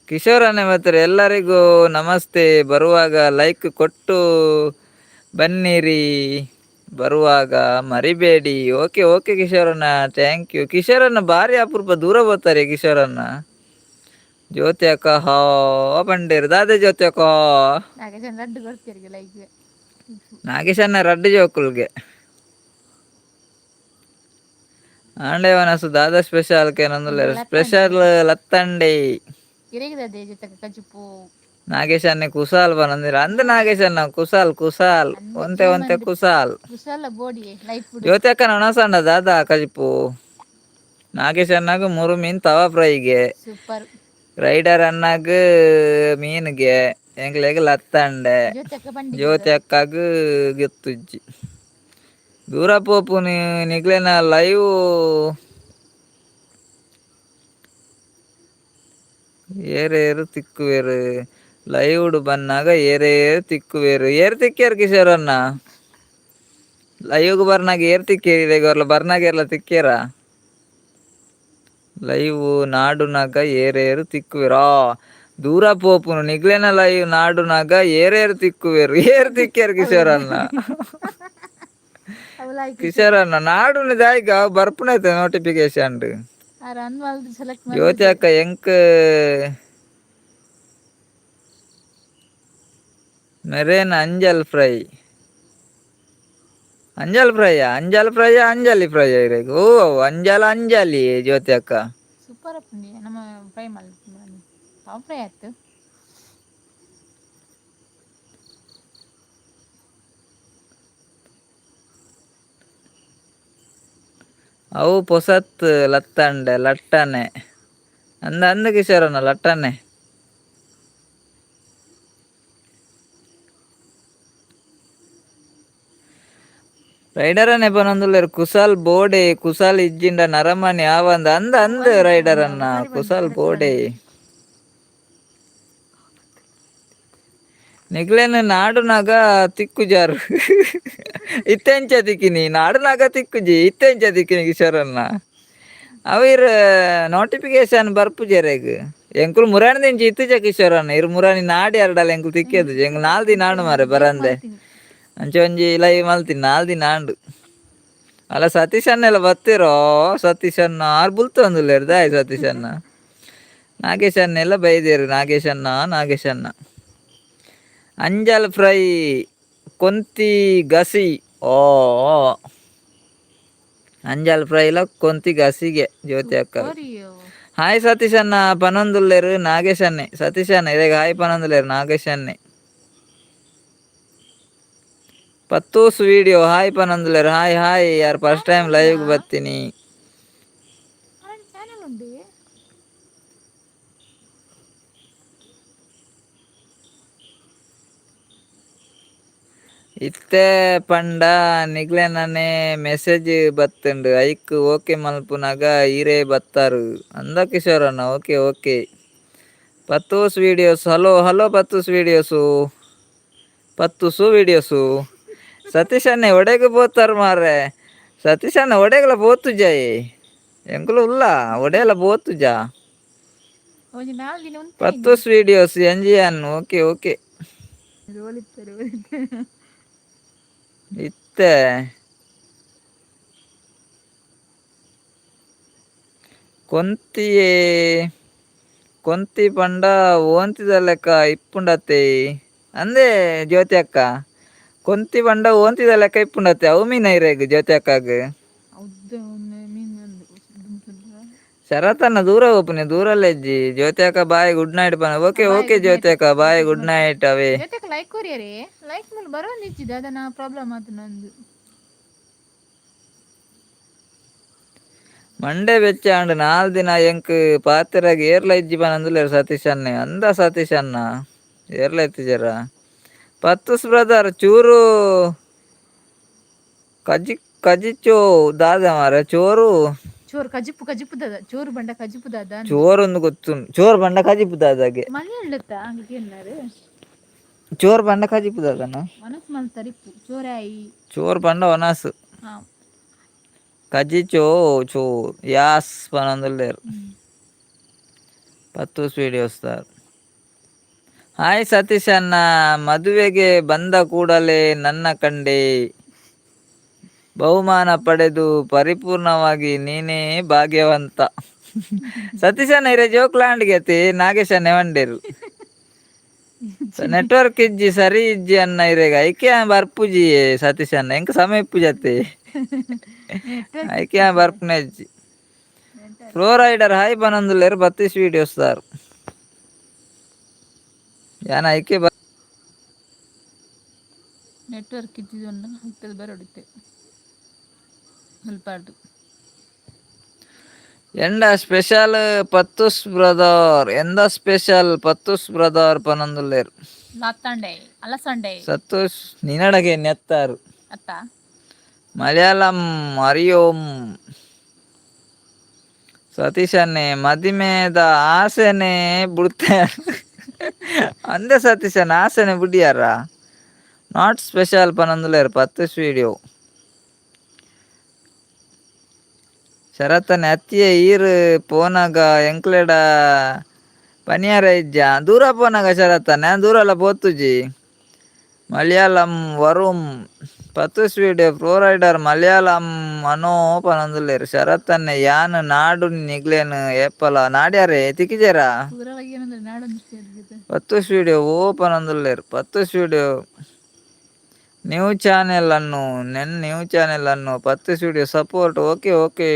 ಕಿಶೋರ್ ಅನ್ನೆ ಬರ್ತಾರೆ ಎಲ್ಲರಿಗೂ ನಮಸ್ತೆ ಬರುವಾಗ ಲೈಕ್ ಕೊಟ್ಟು ಬನ್ನಿರಿ ಬರುವಾಗ ಮರಿಬೇಡಿ. ಓಕೆ ಓಕೆ ಕಿಶೋರಣ್ಣ thank you. ಕಿಶೋರಣ್ಣ ಭಾರಿ ಅಪರೂಪ ದೂರ ಬರ್ತಾರೆ ಕಿಶೋರಣ್ಣ. ಜ್ಯೋತಿ ಅಕ್ಕ ಹಾ ಬಂಡೇರು ದಾದೆ ಜ್ಯೋತಿ ಅಕ್ಕ. ನಾಗೇಶ್ ರಡ್ಡು ಕೊಡ್ತೀರಿಗೆ ಲೈಕ್. ನಾಗೇಶಣ್ಣ ರಡ್ಡು ಜೋಕುಲ್ಗೆ. ಆಂಡೇವನಸು ದಾದಾ ಸ್ಪೆಷಲ್ ಕೇನೊಂದುಲ್ಲೆರ್ ಸ್ಪೆಷಲ್ ಲತ್ತಂಡೆ. ಇರೆಗದದೆ ಜೊತೆಗೆ ಕಜಿಪು. ನಾಗೇಶ್ ಅಣ್ಣೆ ಕುಸಾಲ್ ಪನೊಂದಿರ ಅಂದ್ ನಾಗೇಶ್ ಅಣ್ಣ ಕುಸಾಲ್ ಕುಸಾಲ್ ಒಂತೆ ಒಂತೆ ಕುಸಾಲ್. ಕುಸಾಲ ಬೋಡಿ ಲೈಫ್. ಜ್ಯೋತಿ ಅಕ್ಕನ ಒಣಸಂಡ ದಾದಾ ಕಜಿಪು. ನಾಗೇಶ್ ಅಣ್ಣಗ್ ಮುರು ಮೀನ್ ತವಾ ಫ್ರೈಗೆ. ಸೂಪರ್. ರೈಡರ್ ಅಣ್ಣಗ್ ಮೀನ್ಗೆ, ಎಂಕ್ಲೆಗ್ ಲತ್ತಂಡೆ, ಜ್ಯೋತಿ ಅಕ್ಕಗ್ ಗೆತ್ತುಜ್ಜಿ. ದೂರ ಪೋಪುನಿ ನಿಕ್ಲೆನ ಲೈವ್ ಏರೇರು ತಿಕ್ಕುವೆರು ಲೈವ್ಡ್ ಬನ್ನಾಗ ಏರೇರು ತಿಕ್ಕುವೆರು. ಏರ್ ತಿಕ್ಕೇರು ಕಿಶೋರ್ ಅಣ್ಣ? ಲೈವ್ಗ್ ಬರ್ನಾಗ ಏರ್ ತಿಕ್ಕೇರಿ? ಇರೆಗ್ ಬರ್ನಾಗ ಏರ್ಲ ತಿಕ್ಕೇರಾ? ಲೈವ್ ನಾಡುನಾಗ ಏರೇರು ತಿಕ್ಕುವೆರಾ? ದೂರ ಪೋಪುನು ನಿಗ್ಲೆನ ಲೈವ್ ನಾಡುನಾಗ ಏರೇರು ತಿಕ್ಕುವೆರು. ಏರ್ ತಿಕ್ಕೇರು ಕಿಶೋರ್ ಅಣ್ಣ? ಕಿಶೋರ್ ಅಣ್ಣ ನಾಡುನ ದಾಯಿಗ ಬರ್ಪುನೈತೆ ನೋಟಿಫಿಕೇಶನ್. ಜ್ಯೋತಿ ಅಕ್ಕ ಎಂಕ್ ಮೆರೇನ್ ಅಂಜಲ್ ಫ್ರೈ. ಅಂಜಲ್ ಫ್ರೈಯಾ? ಅಂಜಲ್ ಫ್ರೈಯಾ ಅಂಜಲಿ ಫ್ರೈ ಇರೆಗ್? ಓ ಅಂಜಲ್ ಅಂಜಲಿ ಜ್ಯೋತಿ ಅಕ್ಕ. ಸೂಪರ್ ಅಪ್ಪುಂಡಿ ನಮ್ಮ ಫ್ರೈ ಪಾವ್ ಫ್ರೈ ಆಯ್ತು. ಅವು ಪೊಸತ್ ಲತ್ತಂಡೆ ಲಟ್ಟನೆ ಅಂದ ಅಂದ ಕಿಶೋರಣ್ಣ ಲಟ್ಟನೆ. ರೈಡರ್ ಪನೊಂದುಲ್ಲೆರ್ ಕುಸಾಲ್ ಬೋಡೆ ಕುಸಾಲ್ ಇಜ್ಜಿಂಡ ನರಮನಿ ಆವಂದ್ ಅಂದ್ ಅಂದ್ ರೈಡರ್ ಅಣ್ಣ ಕುಸಾಲ್ ಬೋಡೆ. ನಿಕ್ಲೆನ ನಾಡುನಾಗ ತಿಕ್ಕುಜಾರು ಇತ್ತೆಂಚ ತಿಕ್ಕಿನಿ ನಾಡುನಾಗ ತಿಕ್ಕುಜಿ ಇತ್ತೆಂಚ ತಿಕ್ಕಿನಿ ಕಿಶೋರಣ್ಣ. ಅವು ಇರ್ ನೋಟಿಫಿಕೇಶನ್ ಬರ್ಪುಜೆರೆಗ್ ಎಂಕುಲು ಮುರಾಣಿ ದಿಂಚಿ ಇತ್ತುಜ ಕಿಶೋರಣ್ಣ. ಇರ್ ಮುರಾಣಿ ನಾಡಿ ಎರಡಲ್ಲ ಎಂಕುಲು ತಿಕ್ಕಿದ್ದು ಎಂಕುಲು ನಾಲ್ ದಿನ ಆಂಡ್ ಮಾರೆ ಬರಂದೆ. ಅಂಚೆ ಒಂಜಿ ಲೈವ್ ಮಲ್ತೀನಿ ನಾಲ್ ದಿನ ಆಂಡ್. ಅಲ್ಲ ಸತೀಶ್ ಅಣ್ಣೆಲ್ಲ ಬತ್ತೀರೋ? ಸತೀಶ್ ಅಣ್ಣ ಆರ್ ಬುಲ್ತೊಂದುಲ್ಲೆರ್ ದಾಯೆ ಸತೀಶ್ ಅಣ್ಣ? ನಾಗೇಶ್ ಅಣ್ಣೆಲ್ಲ ಬೈದೇರು ನಾಗೇಶ್ ಅಣ್ಣ ನಾಗೇಶ್ ಅಣ್ಣ. ಅಂಜಲ್ ಫ್ರೈ ಕೊಂತಿ ಗಸಿ. ಓ ಅಂಜಲ್ ಫ್ರೈಲ ಕೊಂತಿ ಗಸಿಗೆ ಜ್ಯೋತಿ ಅಕ್ಕ. ಹಾಯ್ ಸತೀಶ್ ಅಣ್ಣ ಪನೊಂದುಲ್ಲೆರ್ ನಾಗೇಶ್ ಅಣ್ಣೆ. ಸತೀಶ್ ಅಣ್ಣ ಇರೆಗ್ ಹಾಯ್ ಪನೊಂದುಲ್ಲೆರ್ ನಾಗೇಶ್ ಅಣ್ಣೆ. ಪತ್ತೂಸ್ ವಿಡಿಯೋ ಹಾಯ್ ಪನೊಂದುಲ್ಲೆರ್ ಹಾಯ್ ಹಾಯ್. ಯಾರ್ first time live ಬತ್ತೀನಿ. ಚಾನಲ್ ಉಂಡು. ಇತ್ತೆ ಪಂಡ ನಿಗ್ಲೆನನೆ ಮೆಸೇಜ್ ಬತ್ತುಂಡು ಐಕ್ ಓಕೆ ಮಲ್ಪುನಗ ಈರೇ ಬತ್ತಾರು ಅಂದ ಕಿಶೋರಣ್ಣ. Okay okay. ಪತ್ತೂಸ್ videos hello hello ಪತ್ತೂಸ್ videos ಪತ್ತೂಸು videos. Satish ಅಣ್ಣೆ ಒಡೆಗ್ ಪೋತಾರ್ ಮಾರ್ರೆ. ಸತೀಶ್ ಅಣ್ಣ ಒಡೆಗ್ಲ ಪೋತುಜಾಯೆ ಎಂಕುಲು ಉಲ್ಲ ಒಡೆಲ ಪೋತುಜ. ಒಂಜಿ ನಾಲ್ ದಿನ ಉಂತೆ. ಪತ್ತೂಸ್ videos N G N okay okay. ಇತ್ತೆ ಕೊಂತಿಯೇ ಕೊಂತಿ ಪಂಡ ಓಂತಿದ ಲೆಕ್ಕ ಇಪ್ಪುಂಡತ್ತೆ ಅಂದೇ ಜ್ಯೋತಿ ಅಕ್ಕ. ಕೊಂತಿ ಪಂಡ ಓಂತಿದ ಲೆಕ್ಕ ಇಪ್ಪುಂಡತ್ತೆ ಅವು ಮೀನ ಇರೆಗ್ ಜ್ಯೋತಿ ಅಕ್ಕಗ್? ಹೌದು ಮೀನ್. ಶರತನ್ನ ದೂರ ಓಪುನಿ ದೂರಲ್ಲೆಜ್ಜಿ. ಜ್ಯೋತಿ ಅಕ್ಕ bye good night ಪನ. ಓಕೆ ಓಕೆ ಜ್ಯೋತಿ ಅಕ್ಕ bye good night ಅವೇ. ಜೊತೆಗೆ ಲೈಕ್ ಕೊರಿಯರೇ ಲೈಕ್ ಮೇಲೆ ಬರೋದು ಇಚ್ಚಿದೆ ಅದನ್ನ ಪ್ರಾಬ್ಲಮ್ ಆತು ನಂದು. ಮಂಡೆ ಬೆಚ್ಚ ಆಂಡ್ ನಾಲ್ ದಿನ ಎಂಕ್ ಪಾತೆರಾಗ ಏರ್ಲ ಇಜ್ಜಿ ಪನೊಂದುಲ್ಲೆರ್ ಸತೀಶ್ ಅಣ್ಣೆ. ಅಂದ ಸತೀಶ್ ಅಣ್ಣ ಏರ್ಲ ಇತ್ತಿಜರ. ಪತ್ತುಸ್ ಬ್ರದರ್ ಚೂರು ಕಜಿ ಕಜಿಚೋ ದಾದ ಮಾರೆ ಚೋರು. ಚೋರು ಕಜಿಪು ಕಜಿಪು ದಾದ ಚೋರು ಬಂಡ ಕಜಿಪು ದಾದ. ಚೋರು ಒಂದು ಗೊತ್ತು ಚೋರು ಬಂಡ ಕಜಿಪು ದಾದಾಗೆ. ಮಲಯಾಳತ್ತ ಹಂಗೆ. ಚೋರು ಬಂಡ ಕಜಿಪು ದಾದನ. ಮನಸ್ಸು ಮಲ್ತರಿಪ್ಪು ಚೋರಾಯಿ. ಚೋರು ಬಂಡ ಒನಸು. ಕಜಿಚೋ ಚೋರ್ ಯಾಸ್ ಪನೊಂದುಲ್ಲೆರ್. ಪತ್ತೂಸ್ ವಿಡಿಯೋಸ್ ಹಾಯ್ ಸತೀಶ್ ಅಣ್ಣ ಮದುವೆಗೆ ಬಂದ ಕೂಡಲೇ ನನ್ನ ಕಂಡೆ ಬಹುಮಾನ ಪಡೆದು ಪರಿಪೂರ್ಣವಾಗಿ ನೀನೇ ಭಾಗ್ಯವಂತ. ಸತೀಶ್ ಅಣ್ಣ ಇರೆ ಜೋಕ್ಲಾಂಡ್ಗೆ ಅತಿ ನಾಗೇಶ್ ಅಣ್ಣೆ ವಂಡೇರು. ನೆಟ್ವರ್ಕ್ ಇಜ್ಜಿ ಸರಿ ಇಜ್ಜಿ ಅನ್ನ ಇರೆಗ ಐಕೆ ಬರ್ಪುಜಿ ಸತೀಶ್ ಅಣ್ಣ ಎಂಕ ಸಮಯ ಇಪ್ಪುಜತ್ತೆ. ನೆಟ್ವರ್ಕ್. ಐಕೆ ಬರ್ಪುನ ಇಜ್ಜಿ. ಫ್ಲೋ ರೈಡರ್ ಹಾಯ್ ಪನೊಂದುಲ್ಲೆರ್ ಬತ್ತಿಸ್ ವೀಡಿಯೋಸ್ ದಾರ್ ಯಾನ್ ಐಕೆ. ನೆಟ್ವರ್ಕ್ ಇಜ್ಜಿ ಇತ್ತದ ಬರೋಡಿತ್ತೆ ಮುಲ್ಪಾರ್ದು. ಎಂಡ ಸ್ಪೆಷಲ್ ಪತ್ತುಸ್ ಬ್ರದರ್? ಎಂದ ಸ್ಪೆಷಲ್ ಪತ್ತುಸ್ ಬ್ರದರ್ ಪನೊಂದುಲ್ಲೆರ್. ಲಾತ್ತಾಂಡೆ ಅಲಸಂಡೆ. ಸತೋಷ್ ನಿನಡಗೆ ನೆತ್ತಾರು. ಅತ್ತ. ಮಲಯಾಳಂ ಅರಿಯೋಂ ಸತೀಶನ್ನೇ ಮದಿಮೆದ ಆಸೆನೆ ಬುಡ್ತೆ ಅಂದೆ. ಸತೀಶನ್ ಆಸೆನೆ ಬುಡಿಯಾರ. Not special ಪನೊಂದುಲ್ಲೆರ್ ಪತ್ತುಸ್ ವೀಡಿಯೋ. ಶರತ್ತನೆ ಅತ್ತಿಯೇ ಈರ್ ಪೋನಾಗ ಎಂಕ್ಲೆಡ ಪನಿಯಾರ ಇಜ್ಜ ದೂರ ಪೋನಾಗ. ಶರತ್ತನೆ ದೂರಲ ಪೋತುಜಿ. ಮಲಯಾಳಂ ವರುಂ Pathus video. Pro rider Malayalam ಅನೋ ಪನೊಂದುಲ್ಲೆರ್. ಶರತ್ತನ್ನೆ ಯಾನ್ ನಾಡು ನಿಗ್ಲೇನ್ ಏಪಲ ನಾಡ್ಯಾರೆ ತಿಕ್ಕಿಜೆರಾ? ಪೂರ ಏನಂದ್ರೆ ನಾಡೊಂದು ಸೇರಿದೆ. ಪತ್ತುಸ್ ವೀಡಿಯೋ ಓ ಪನೊಂದುಲ್ಲೆರ್. ಪತ್ತುಸ್ ವೀಡಿಯೋ ನ್ಯೂ ಚಾನೆಲ್ ಅನ್ನು ನೆನ್ ನ್ಯೂ ಚಾನೆಲ್ ಅನ್ನು. Pathus video support okay okay.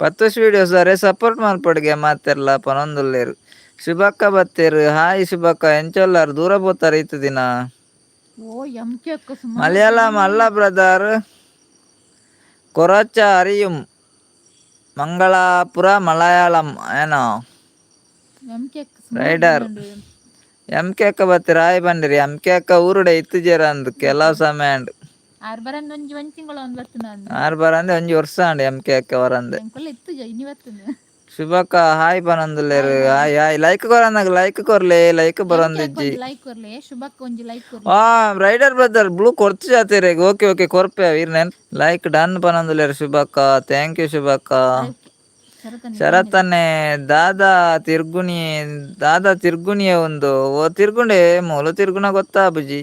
Pathus video sir support ಮಲ್ಪಡ್ಗೆ ಮಾತೆರ್ಲ ಪನೊಂದುಲ್ಲೆರ್. ಶುಭಕ್ಕ ಬತ್ತೆರ್. ಹಾಯ್ ಶುಭಕ್ಕ, ಎಂಚೊಲ್ಲಾರ್? ದೂರ ಪೋತಾರ ಇತ್ತು ದಿನ. ಓ ಎಂ ಕೆ ಅಕ್ಕ ಸುಮಾರು. ಮಲಯಾಳಂ ಅಲ್ಲ ಬ್ರದರ್, ಕೊರಚ ಅರಿಯುಂ. ಮಂಗಳಾಪುರ ಮಲಯಾಳಂ ಏನೋ. ಎಂ ಕೆ ಅಕ್ಕ ಸುಮಾರು. ರೈಡರ್. ಎಂ ಕೆ ಅಕ್ಕ ಬತ್ತೆರ್, ಹಾಯ್ ಬಂದಿರಿ. ಎಂ ಕೆ ಅಕ್ಕ ಊರುಡೆ ಇತ್ತುಜೆರ್ ಅಂದ್ ಕೆಲವು ಸಮಯ ಅಂಡ್. ಆರ್ ಬರಂದ್ ಒಂಜಿ ಒಂಜಿ ತಿಂಗಳು ಒಂದು ಬರ್ತನ. ಆರ್ ಬರಂದೆ ಒಂಜಿ ವರ್ಷ ಅಂಡ್ ಎಂ ಕೆ ಅಕ್ಕ ವರಂದೆ. ಎಂಕುಲ್ಲ ಇತ್ತು ಇನಿ ಬರ್ತನ. ಶುಭಕ್ಕ ಹಾಯ್ ಪನೊಂದುಲ್ಲೆರ್. Hi hi. ಲೈಕ್ ಕೊರಂದಾಗ ಲೈಕ್ ಕೊರ್ಲೆ, ಲೈಕ್ ಬರೊಂದಿಜ್ಜಿ. ಒಂಜಿ ಲೈಕ್ ಕೊರ್ಲೆ ಶುಭಕ್ಕ, ಒಂಜಿ ಲೈಕ್ ಕೊರ್ಲೆ. ಆ ರೈಡರ್ ಬ್ರದರ್ ಬ್ಲೂ ಕೊರ್ತು ಜಾತಿರೆ. ಓಕೆ ಓಕೆ, ಕೊರ್ಪೆ ಇರ್ ನೆನ್. ಲೈಕ್ ಡನ್ ಪನೊಂದುಲ್ಲೆರ್ ಶುಭಕ್ಕ. Thank you ಶುಭಕ್ಕ. ಶರತನ್ನೆ. ಶರತ್ತನ್ನೆ ದಾದಾ ತಿರ್ಗುಣಿ, ದಾದಾ ತಿರ್ಗುಣಿಯ ಒಂದು ಓ ತಿರ್ಗುಂಡೆ ಮೂಲು ತಿರ್ಗುಣ ಗೊತ್ತಾ ಬುಜಿ.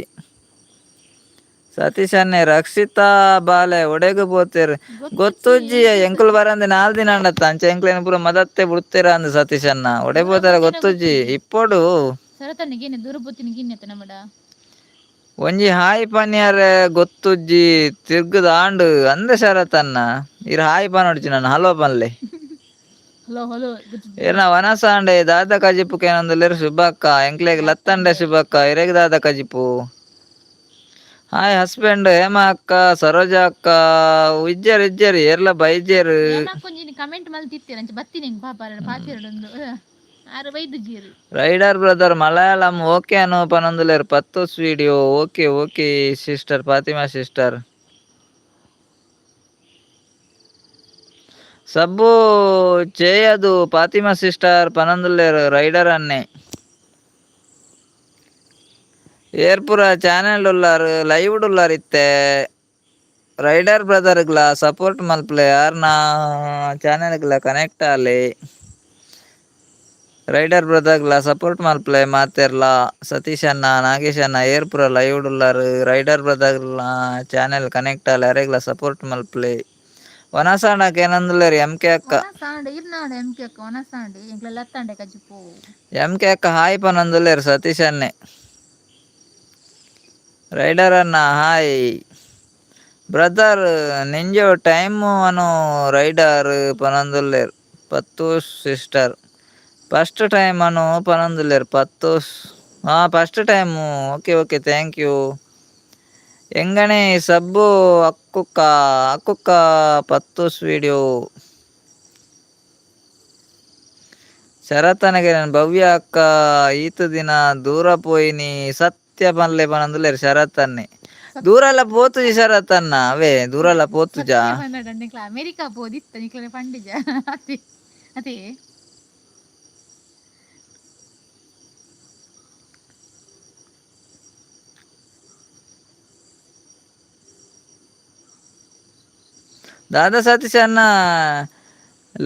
ಸತೀಶ್ ಅನ್ನೆ ರಕ್ಷಿತಾ ಬಾಲೆ ಒಡೆಗು ಪೋತೇರು ಗೊತ್ತುಜ್ಜಿ. ಎಂಕುಲು ಬರಂದೆ ನಾಲ್ ದಿನ ಅಂಡತ್ತ ಅಂಚ ಎಂಕ್ಲೇನ ಪೂರ ಮದತ್ತೆ ಬಿಡ್ತೀರ ಅಂದ್. ಸತೀಶ್ ಅಣ್ಣ ಒಡೆ ಪೋತಾರ ಗೊತ್ತುಜ್ಜಿ ಇಪ್ಪೊಡು. ಶರತನ್ನೆ ಗಿನ್ನೆ ದೂರ ಪೋತಿನ ಗಿನ್ನೆ ನಮ್ಮಡ. ಒಂಜಿ ಹಾಯ್ ಪನ್ಯಾರೆ ಗೊತ್ತುಜ್ಜಿ ತಿರ್ಗುದ ಆಂಡು ಅಂದೆ. ಶರತನ್ನ ಇರ್ ಹಾಯ್ ಪನೊಡ್ಚಿ, ನಾನು ಹಲೋ ಪನ್ಲೆ. Hello hello. ಇರ್ನ ವನಸ ಅಂಡೆ ದಾದ ಕಜಿಪು ಕೇನೊಂದುಲ್ಲೆರ್ ಶುಭಕ್ಕ. ಎಂಕ್ಲೆಗ್ ಲತ್ತಂಡೆ ಶುಭಕ್ಕ, ಇರೆಗ್ ದಾದ ಕಜಿಪು? ಹಾಯ್ ಹಸ್ಬೆಂಡ್ ಹೇಮಾ ಅಕ್ಕ, ಸರೋಜಾ ಅಕ್ಕ ಇಜ್ಜೆರ್ ಇಜ್ಜೆರ್ ಏರ್ಲ ಬೈಜೆರ್. ಒಂಜಿ ಕಮೆಂಟ್ ಮಲ್ತಿತ್ತೀರ ಅಂಚ ಬತ್ತೀನಿ ಎಂಕ್ ಪಾಪ ಪಾತೆರಡೊಂದು ಆರು ಬೈದು ಜೀರು. ರೈಡರ್ ಬ್ರದರ್ ಮಲಯಾಳಂ ಓಕೆ ಅನು ಪನೊಂದುಲ್ಲೆರ್ ಪತ್ತುಸ್ video. Okay okay sister Fatima sister. ಸಬ್ಬು చేయదు ಫಾತಿಮಾ ಸಿಸ್ಟರ್ ಪನೊಂದುಲ್ಲೆರ್ ರೈಡರ್ ಅನ್ನೆ. ಏರ್ಪುರ ಚಾನೆಲ್ ಉಲ್ಲಾರ್ ಲೈವ್ ಉಲ್ಲಾರ್ ಇತ್ತೆ. ರೈಡರ್ ಬ್ರದರ್ಗ್ಲ ಸಪೋರ್ಟ್ ಮಲ್ಪಲೆ, ಯಾರ್ನ ಚಾನೆಲ್ಗ್ಲ ಕನೆಕ್ಟ್ ಆಲೆ. ರೈಡರ್ ಬ್ರದರ್ಗ್ಲ ಸಪೋರ್ಟ್ ಮಲ್ಪಲೆ ಮಾತೆರ್ಲ. ಸತೀಶ್ ಅಣ್ಣ, ನಾಗೇಶ್ ಅಣ್ಣ ಏರ್ಪುರ ಲೈವ್ ಉಲ್ಲಾರ್? ರೈಡರ್ ಬ್ರದರ್ಗ್ಲ ಚಾನೆಲ್ ಕನೆಕ್ಟ್ ಆಲೆ, ಅರೆಗ್ಲ ಸಪೋರ್ಟ್ ಮಲ್ಪಲೆ. ವನಸಾಣಕ್ ಏನಂದುಲ್ಲೆರ್ ಎಂ ಕೆ ಅಕ್ಕ. ವನಸಾಂಡೆ ಇರ್ನಾಡೆ ಎಂ ಕೆ ಅಕ್ಕ ವನಸಾಂಡೆ ಎಂಕ್ಲ ಲತ್ತಾಂಡೆ ಕಜಿಪು. ಎಂ ಕೆ ಅಕ್ಕ ಹಾಯ್ ಪನೊಂದುಲ್ಲೆರ್ ಸತೀಶ್ ಅಣ್ಣೆ. ರೈಡರ್ ಅಣ್ಣ ಹಾಯ್ ಬ್ರದರ್. ನಿಂಜೋ ಟೈಮ್ ಅನು ರೈಡರ್ ಪನೊಂದುಲ್ಲೆರ್ ಪತ್ತೂಸ್ ಸಿಸ್ಟರ್. ಫಸ್ಟ್ ಟೈಮ್ ಅನು ಪನೊಂದುಲ್ಲೆರ್ ಪತ್ತೂಸ್. ಹಾ first time, okay okay, thank you. ಎಂಗನೆ ಸಬ್ಬು ಅಕ್ಕುಕ್ಕ ಅಕ್ಕುಕ್ಕ ಪತ್ತೂಸ್ ವಿಡಿಯೋ. ಶರತನಗೆ ಭವ್ಯ ಅಕ್ಕ ಈತ ದಿನ ದೂರ ಪೋಯಿನಿ ಸತ್ಯ ಪನ್ಲೆ ಪನೊಂದುಲ್ಲೆರ್ ಶರತನ್ನೆ. ದೂರಲ್ಲ ಪೋತುಜಿ ಶರತನ್ನ, ಅವೇ ದೂರಲ್ಲ ಪೋತುಜ. ನಿಕ್ಲ ಅಮೆರಿಕಾ ಪೋದಿತ್ತ ನಿಕ್ಲ ಪಂಡಿಜ ಅದೇ ಅದೇ. ದಾದಾ ಸತೀಶ್ ಅಣ್ಣ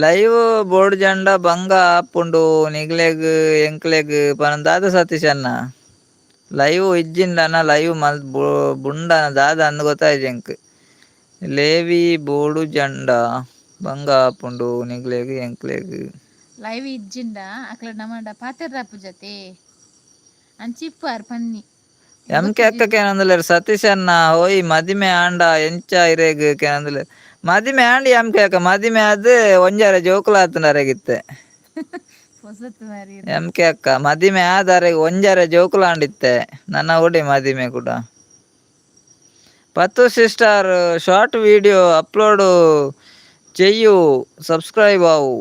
ಲೈವ್ ಬೋರ್ಡ್ ಜಂಡ ಬಂಗ ಆಪುಂಡು ನಿಗ್ಲೆಗ್ ಎಂಕ್ಲೆಗ್ ಪನ ದಾದಾ ಸತೀಶ್ ಅಣ್ಣ. ಲೈವ್ ಇಜ್ಜಿಂಡನ ಲೈವ್ ಮಲ್ ಬುಂಡನ ದಾದ ಅಂದ್ ಗೊತ್ತಾಯ್ಜಿ ಎಂಕ್. ಲೇವಿ ಬೋಡು ಜಂಡ ಬಂಗ ಆಪುಂಡು ನಿಗ್ಲೆಗ್ ಎಂಕ್ಲೆಗ್. ಲೈವ್ ಇಜ್ಜಿಂಡ ಅಕ್ಲ ನಮ್ಮಡ ಪಾತೆರ್ರಾಪು ಜತೆ. ಅಂಚಿಪ್ಪಾರ್ ಪನ್ನಿ. ಎಂ ಕೆ ಅಕ್ಕ ಕೇನಂದುಲ್ಲೇರು ಸತೀಶ್ ಅಣ್ಣ ಓಯ್ ಮದಿಮೆ ಆಂಡ ಎಂಚ ಇರೆಗ್ ಕೇನಂದುಲ್ಲೇರು. ಮದಿಮೆ ಆಂಡಿ ಎಂ ಕೆ ಅಕ್ಕ, ಮದಿಮೆ ಆದ್ ಒಂಜಾರೆ ಜೋಕುಲು ಆತುಂಡು ಅರೆಗಿತ್ತೆ. ಪೊಸತ್ ಮಾರಿ. ಎಂ ಕೆ ಅಕ್ಕ ಮದಿಮೆ ಆದ್ ಅರೆಗ್ ಒಂಜಾರೆ ಜೋಕುಲು ಆಂಡಿತ್ತೆ, ನನ್ನ ಒಡೆ ಮದಿಮೆ ಕೂಡ. ಪತ್ತು sister short video upload చెయ్యు, ಸಬ್ಸ್ಕ್ರೈಬ್ ಆವು.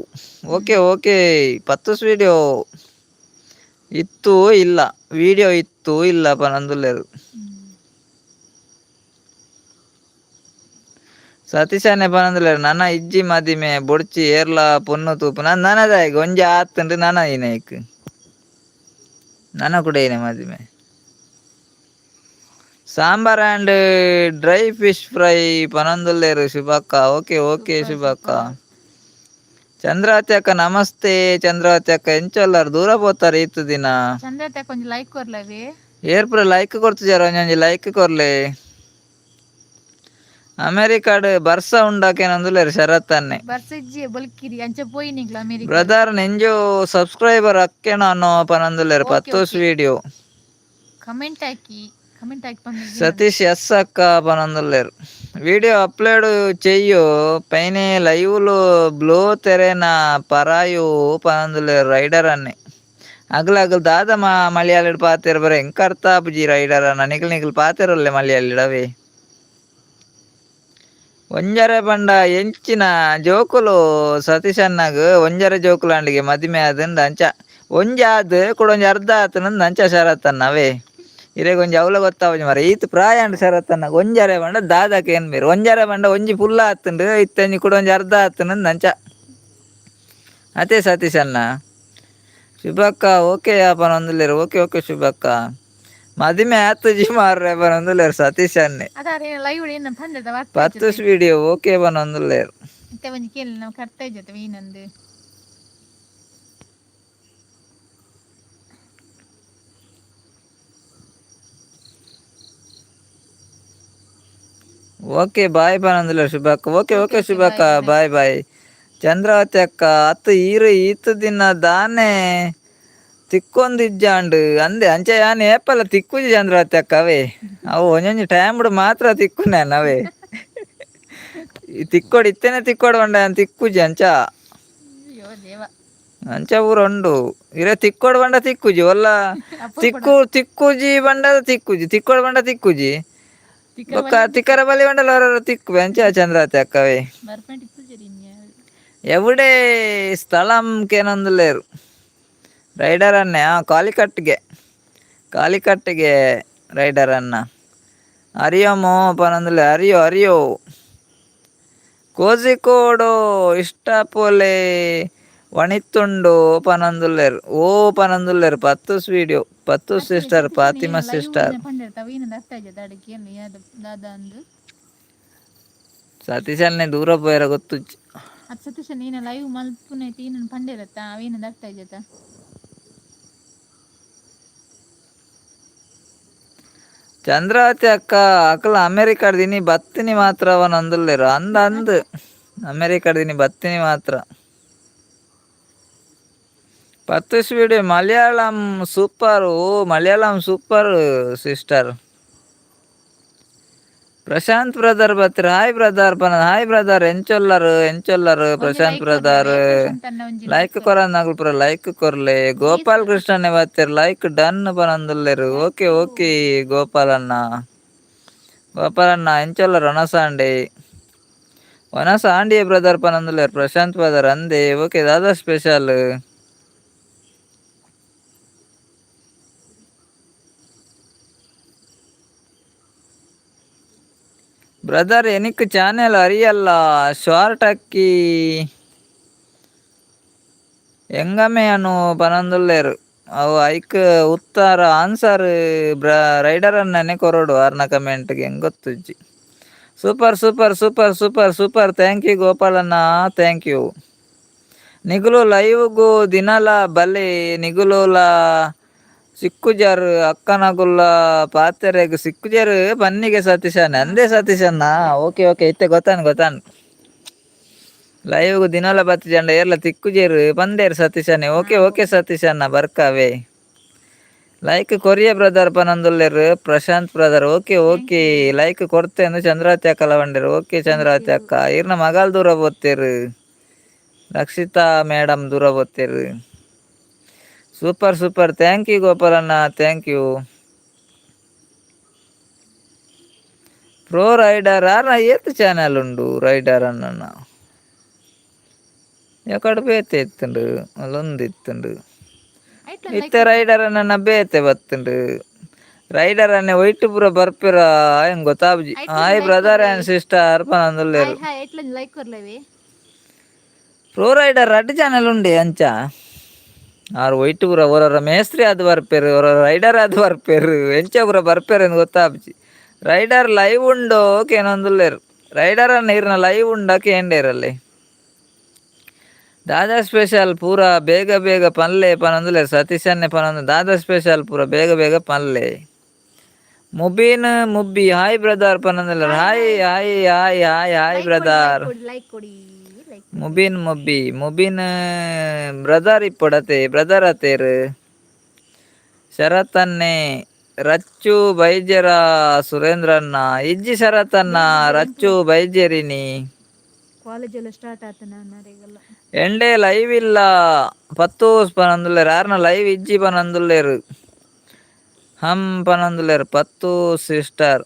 Okay okay. ಪತ್ತುಸ್ ವಿಡಿಯೋ ಇತ್ತು ಇಲ್ಲ, ವಿಡಿಯೋ ಇತ್ತು ಇಲ್ಲ ಪನಂದುಲ್ಲೇರು. ಸತೀಶನೇ ಪನಂದುಲ್ಲೇರು ನನ ಇಜ್ಜಿ ಮದಿಮೆ ಬೊಡ್ಚಿ ಏರ್ಲ ಪೊನ್ನು ತೂಪು ನನದಾಯಗ್ ಒಂಜಿ ಆತುಂಡು ನನ ಇನೈಕ್ ನನ ಕೂಡ ಏನೆ ಮದಿಮೆ. Sambar and dry fish fry ಪನಂದುಲ್ಲೇರು ಶುಭಕ್ಕ. Okay okay ಶುಭಕ್ಕ. Chandravati ಅಕ್ಕ ನಮಸ್ತೆ. ಚಂದ್ರಾವತಿ ಅಕ್ಕ ಎಂಚೊಲ್ಲಾರ್ ದೂರ ಪೋತಾರೆ ಇತ್ತು ದಿನ. ಚಂದ್ರತೆ ಕೊಂಚ ಲೈಕ್ ಕೊರ್ಲವೇ. ಏರ್ಪುರ ಲೈಕ್ ಕೊಡ್ತಿಜಾರ, ಒಂಜೊಂಜಿ ಲೈಕ್ ಕೊರ್ಲೆ. ಅಮೆರಿಕಾಡ್ ಬರ್ಸ ಉಂಡಾಕೇನಂದುಲ್ಲೇರು ಶರತ್ ಅನ್ನೆ. ಬರ್ಸಜ್ಜಿ ಬೊಲ್ಕಿರಿ ಅಂಚ ಪೋಯಿ ನಿಂಗ್ಲ ಅಮೆರಿಕ. ಬ್ರದರ್ ನೆಂಜು ಸಬ್ಸ್ಕ್ರೈಬರ್ ಅಕ್ಕೆನ ಅನ್ನೋ ಪನಂದುಲ್ಲೇರು. Okay Pathus okay. Video comment ಹಾಕಿ, ಕಮೆಂಟ್ ಹಾಕಿ ಪನ್ನಿ. ಸತೀಶ್ ಎಸ್ ಅಕ್ಕ ಪನಂದುಲ್ಲೇರು. ವಿಡಿಯೋ ಅಪ್ಲೋಡ್ చెయ్యు పైనే లైవ్లో బ్లో తెరేన పరాయు ಪನಂದುಲ್ಲೇರು ರೈಡರ್ ಅನ್ನೆ. ಅಗಲ ಅಗಲ ದಾದ ಮಾ ಮಲಯಾಳಿಡ್ ಪಾತೆರ್ ಬರ ಎಂಕ ಅರ್ಥ ಆಪುಜಿ ರೈಡರ್ ಅನ್ನ. ನಿಕಲ್ ನಿಕಲ್ ಪಾತೆರೊಲ್ಲೆ ಮಲಯಾಳಿಡವೇ. ಒಂಜರೆ ಪಂಡ ಎಂಚಿನ ಜೋಕುಲು ಸತೀಶ್ ಅಣ್ಣಗ್? ಒಂಜರೆ ಜೋಕುಲು ಅಂಡಿಗೆ ಮದಿಮೆ ಆದಂಡ ಅಂಚ ಒಂಜಿ ಆದ್ ಕುಡ ಒಂಜಿ ಅರ್ಧ ಆತನಂದ್ ಅಂಚ ಶರತ್ ಅಣ್ಣ ಅವೇ. ಇರೆಗ್ ಒಂಜಿ ಅವ್ಲ ಗೊತ್ತಾಪುಜಿ ಮಾರ್ರೆ, ಈತ್ ಪ್ರಾಯ ಅಂಡ್ ಶರತ್ ಅಣ್ಣಗ್. ಒಂಜರೆ ಪಂಡ ದಾದಕ ಏನ್ಬೇರ್, ಒಂಜರೆ ಪಂಡ ಒಂಜಿ ಫುಲ್ ಆತುಂಡು ಇತ್ತೆ ಒಂಜಿ ಕುಡ ಒಂಜಿ ಅರ್ಧ ಆತುಂಡು ಅಂಚ ಅತೆ ಸತೀಶ್ ಅಣ್ಣ. ಶುಭಕ್ಕ ಓಕೆ ಪನೊಂದುಲ್ಲೆರ್. ಓಕೆ ಓಕೆ ಶುಭಕ್ಕ. ಮದಿಮೆ ಆತುಜಿ ಮಾರ್ರೆ ಪನೊಂದುಲ್ಲೆರ್ ಸತೀಶ್ ಅಣ್ಣೆ. ಅದಾರೆ ಲೈವ್ ಏನ ಪಂಡದ. ಪತ್ತುಸ್ ವಿಡಿಯೋ ಓಕೆ ಪನೊಂದುಲ್ಲೆರ್. ಇತ್ತೆ ಒಂಜಿ ಕೇಳಿ ನಾವು ಕರ್ತಾ ಜೊತೆ ಏನಂದು. ಓಕೆ ಬಾಯ್ ಪನೊಂದುಲ್ಲೆರ್ ಶುಭಕ್ಕ. Okay okay okay okay ಶುಭಕ್ಕ. Bye bye. Bye bye. Chandravathi ಅಕ್ಕ ಅತ್ತು ಈರು ಈತ್ ದಿನ ದಾನೆ ತಿಕ್ಕೊಂದಿಜ್ಜಾಂಡ್ ಅಂದೆ ಅಂಚ ಯಾನ್ ಏಪಲ ತಿಕ್ಕುಜಿ ಚಂದ್ರಾವತಿ ಅಕ್ಕ ಅವೇ. ಅವು ಒಂಜೊಂಜಿ ಟೈಮ್ಡ್ ಮಾತ್ರ ತಿಕ್ಕುನೆ ಅವೇ. ಈ ತಿಕ್ಕೋಡು ಇತ್ತೇನೆ ತಿಕ್ಕೋಡು ಪಂಡ ಯಾನ್ ತಿಕ್ಕುಜಿ ಅಂಚ. ಅಯ್ಯೋ ದೇವ. ಅಂಚ ಪೂರ ಉಂಡು ಇರೆ ತಿಕ್ಕೋಡು ಪಂಡ ತಿಕ್ಕುಜಿ ಒಲ್ಲ. ಅಪರೂಪ. ತಿಕ್ಕು ತಿಕ್ಕುಜಿ ಪಂಡ ತಿಕ್ಕುಜಿ, ತಿಕ್ಕೋಡು ಪಂಡ ತಿಕ್ಕುಜಿ. ತಿಕ್ಕರ. ಬೊಕ್ಕ ತಿಕ್ಕರ ಬಲಿ ಪಂಡಲ ಹೊರ ತಿಕ್ಕುವೆ ಅಂಚ ಚಂದ್ರಾವತಿ ಅಕ್ಕವೇ. ಬರ್ಪಂಟ್ ಇಪ್ಪುಜರಿ. ಎವಡೆ ಸ್ಥಳಂ ಕೇನೊಂದುಲ್ಲೇರು ರೈಡರ್ ಅನ್ನೆ. ಕಾಲಿಕಟ್ಗೆ ಕಾಲಿಕಟ್ಗೆ ರೈಡರ್ ಅನ್ನ. ಅರಿಯೋಮೋ ಪನೊಂದುಲ್ಲೆ. ಅರಿಯೋ ಅರಿಯೋ. ಕೋಜಿಕೋಡು ಇಷ್ಟಪೋಲೆ ವಣಿತ್ತುಂಡು ಪನೊಂದುಲ್ಲೇರು. ಓ ಪನೊಂದುಲ್ಲೇರು ಪತ್ತುಸ್ ವಿಡಿಯೋ ಪತ್ತುಸ್ sister Fatima sister. ಪಂಡಿರ್ತ ಅವೇನಂದು ಅರ್ಥ ಆಯ್ತದ ಅಡಿಗೆ ಯಾದ ದಾದ ಅಂದು. ಸತೀಶ್ ಅಣ್ಣೆ ದೂರ ಪೋಯರ ಗೊತ್ತುಜ್ಜಿ. ಅದು ಸತೀಶ ನೀನು ಲೈವ್ ಮಲ್ಪುನೈತಿ ಏನನ್ನು ಪಂಡಿರತ್ತ ಅವೇನಂದು ಅರ್ಥ ಆಯ್ತದ. ಚಂದ್ರಾವತಿ ಅಕ್ಕ ಅಕಲ ಅಮೆರಿಕಡ್ದಿನಿ ಬತ್ತಿನಿ ಮಾತ್ರ ಅವನ ಅಂದುಲ್ಲೇರು. ಅಂದ ಅಂದ್ ಅಮೆರಿಕಡ್ದಿನಿ ಬತ್ತಿನಿ ಮಾತ್ರ. Pathus video Malayalam super. ಓ Malayalam super sister. Prashant brother ಬತ್ತರ. Hi brother ಪನ. ಹಾಯ್ ಬ್ರದರ್, ಎಂಚೊಲ್ಲರು ಎಂಚೊಲ್ಲರು? ಒಂಜಿ ಪ್ರಶಾಂತ್ ಲೈಕ್ ಬ್ರದರ್. ಕೊರ್ಲವೆ ಪ್ರಶಾಂತ್ ಅಣ್ಣ, ಒಂಜಿ ಲೈಕ್ ಲೈಕ್. ಕೊರನ್ನಾಗಲ್ ಪೂರ ಲೈಕ್ ಕೊರ್ಲೆ. ಗೋಪಾಲ್ ಕೃಷ್ಣನೆ ಬತ್ತೆರ್. ಲೈಕ್ ಡನ್ ಪನೊಂದುಲ್ಲೆರ್. Thank okay you. Okay ಗೋಪಾಲಣ್ಣ. ಗೋಪಾಲಣ್ಣ ಎಂಚೊಲ್ಲರು? ಒನಸಾಂಡೆ ಒನಸ ಆಂಡಿಯೇ ಬ್ರದರ್ ಪನೊಂದುಲ್ಲೆರ್ ಪ್ರಶಾಂತ್ ಬ್ರದರ್. ಅಂದೆ ಓಕೆ. ದಾದಾ ಸ್ಪೆಷಲ್? ಬ್ರದರ್ ಎನಿಕ್ ಚಾನೆಲ್ ಅರಿಯಲ್ಲ ಶಾರ್ಟ್ ಅಕ್ಕಿ ಎಂಗಮೆ ಅನು ಪನೊಂದುಲ್ಲೆರ್. ಅವು ಐಕ್ ಉತ್ತರ ಆನ್ಸರ್ ಬ್ರ ರೈಡರ್ ಅನ್ನನೆ ಕೊರೊಡು ಆರ್ನ ಕಮೆಂಟ್ಗೆ, ಎಂಕ್ ಗೊತ್ತುಜ್ಜಿ. Super super super super super. Thank you ಗೋಪಾಲಣ್ಣ, thank you. ನಿಗುಲು ಲೈವ್ಗು ದಿನಲ ಬಲೆ, ನಿಗುಲುಲ ಸಿಕ್ಕುಜಾರು ಅಕ್ಕನಗುಲ್ಲ ಪಾತೆರೆಗ್ ಸಿಕ್ಕುಜಾರು ಬನ್ನಿಗೆ ಸತೀಶಣ್ಣ ಅಂದೇ ಸತೀಶಣ್ಣ. ಓಕೆ ಓಕೆ ಇತ್ತೆ ಗೊತ್ತಾನ್ ಗೊತ್ತಾನ್. ಲೈವ್ಗು ದಿನಲ ಬತ್ತಿಜಂಡ ಏರ್ಲ ತಿಕ್ಕುಜೇರು ಪಂದೇರು ಸತೀಶಣ್ಣೆ. ಓಕೆ ಓಕೆ ಸತೀಶಣ್ಣ ಬರ್ಕಾವೆ. Like ಕೊರಿಯ brother ಪನಂದುಲ್ಲೆರ್ ಪ್ರಶಾಂತ್ brother. Okay. Thank okay. You. Like ಕೊರ್ತೆ ಅಂದ್ ಚಂದ್ರಾವತಿ ಅಕ್ಕಲ ಪಂಡೆರ್. Okay. Thank Chandravati you. ಅಕ್ಕ. ಇರ್ನ ಮಗಲ್ ದೂರ ಪೋತೆರ್. ರಕ್ಷಿತಾ ಮೇಡಮ್ ದೂರ ಪೋತೆರ್. Super super. Thank you ಗೋಪಾಲಣ್ಣ. Thank you. Pro rider ಆರ್ನ ಏತ್ ಚಾನಲ್ ಉಂಡು ರೈಡರ್ ಅಣ್ಣನ. ಎಕಡ್ ಬೇತೆ ಇತ್ತುಂಡು ಅಲ್ಲೊಂದು ಇತ್ತುಂಡು. ಐಟ್ಲ ಲೈಕ್ ಇತ್ತೆ ರೈಡರ್ ಅಣ್ಣನ ಬೇತೆ ಬತ್ತುಂಡು. ರೈಡರ್ ಅಣ್ಣೆ ಒಯ್ಟ್ ಪೂರ ಬರ್ಪಿರ ಎಂಕ್ ಗೊತ್ತಾಪುಜಿ. ಐಟ್ಲ hi like brother ಕೊರ್ಲೆ. And sister hi ಪನೊಂದುಲ್ಲೆರ್. Hi, ಐಟ್ಲ like ಕೊರ್ಲೆವೆ. Pro rider ರಡ್ಡ್ ಚಾನಲ್ ಉಂಡೆ ಅಂಚ. ಆರ್ ಒಯ್ಟ್ ಪೂರ ಒರೊರ ಮೇಸ್ತ್ರಿ ಆದ್ ಬರ್ಪೆರ್, ಒರೊರ ರೈಡರ್ ಆದ್ ಬರ್ಪೆರ್, ಎಂಚ ಪೂರ ಬರ್ಪೆರ್ ಅಂದ್ ಗೊತ್ತಾಪುಜಿ. ರೈಡರ್ ಲೈವ್ ಉಂಡೋ ಕೇನೊಂದುಲ್ಲೆರ್. ರೈಡರ್ ಅಣ್ಣ ಇರ್ನ ಲೈವ್ ಉಂಡ ಕೇಂಡೇರಲ್ಲಿ. ದಾದಾ ಸ್ಪೆಷಲ್ ಪೂರ ಬೇಗ ಬೇಗ ಪನ್ಲೆ ಪನೊಂದುಲ್ಲೆರ್. ಸತೀಶ್ ಅಣ್ಣೆ ಪನೊಂದು ದಾದಾ ಸ್ಪೆಷಲ್ ಪೂರ ಬೇಗ ಬೇಗ ಪನ್ಲೆ. ಮುಬೀನ್ ಮುಬ್ಬಿ ಹಾಯ್ ಬ್ರದರ್ ಪನೊಂದುಲ್ಲೆರ್. Hi. Hi. Hi. Hi hi hi hi like ಕೊಡಿ, ಲೈಕ್ ಬ್ರದರ್. ಕೊಡಿ, ಲೈಕ್ ಕೊಡಿ, ಲೈಕ್ ಕೊಡಿ. ಮುಬೀನ್ ಮುಬ್ಬಿ ಮುಬೀನ್ ಬ್ರದರ್ ಇಪ್ಪೊಡತೆ ಬ್ರದರ್ ಅತೇರ್. ಶರತ್ ಅಣ್ಣೆ ರಚ್ಚು ಬೈಜೆರ ಸುರೇಂದ್ರಣ್ಣ. ಇಜ್ಜಿ ಶರತ್ ಅಣ್ಣ. ಬೇಗ ಬೇಗ. ರಚ್ಚು ಬೈಜೆರಿನಿ. ಕಾಲೇಜ್ ಎಲ್ಲ ಸ್ಟಾರ್ಟ್ ಆತನ ನರೆಗೆಲ್ಲ. ಎಂಡೆ ಲೈವ್ ಇಲ್ಲ ಪತ್ತೂಸ್ ಪನೊಂದುಲ್ಲೆರ್. ಆರ್ನ ಲೈವ್ ಇಜ್ಜಿ ಪನೊಂದುಲ್ಲೆರ್. ಹಮ್ ಪನೊಂದುಲ್ಲೆರ್ ಪತ್ತು ಸಿಸ್ಟರ್.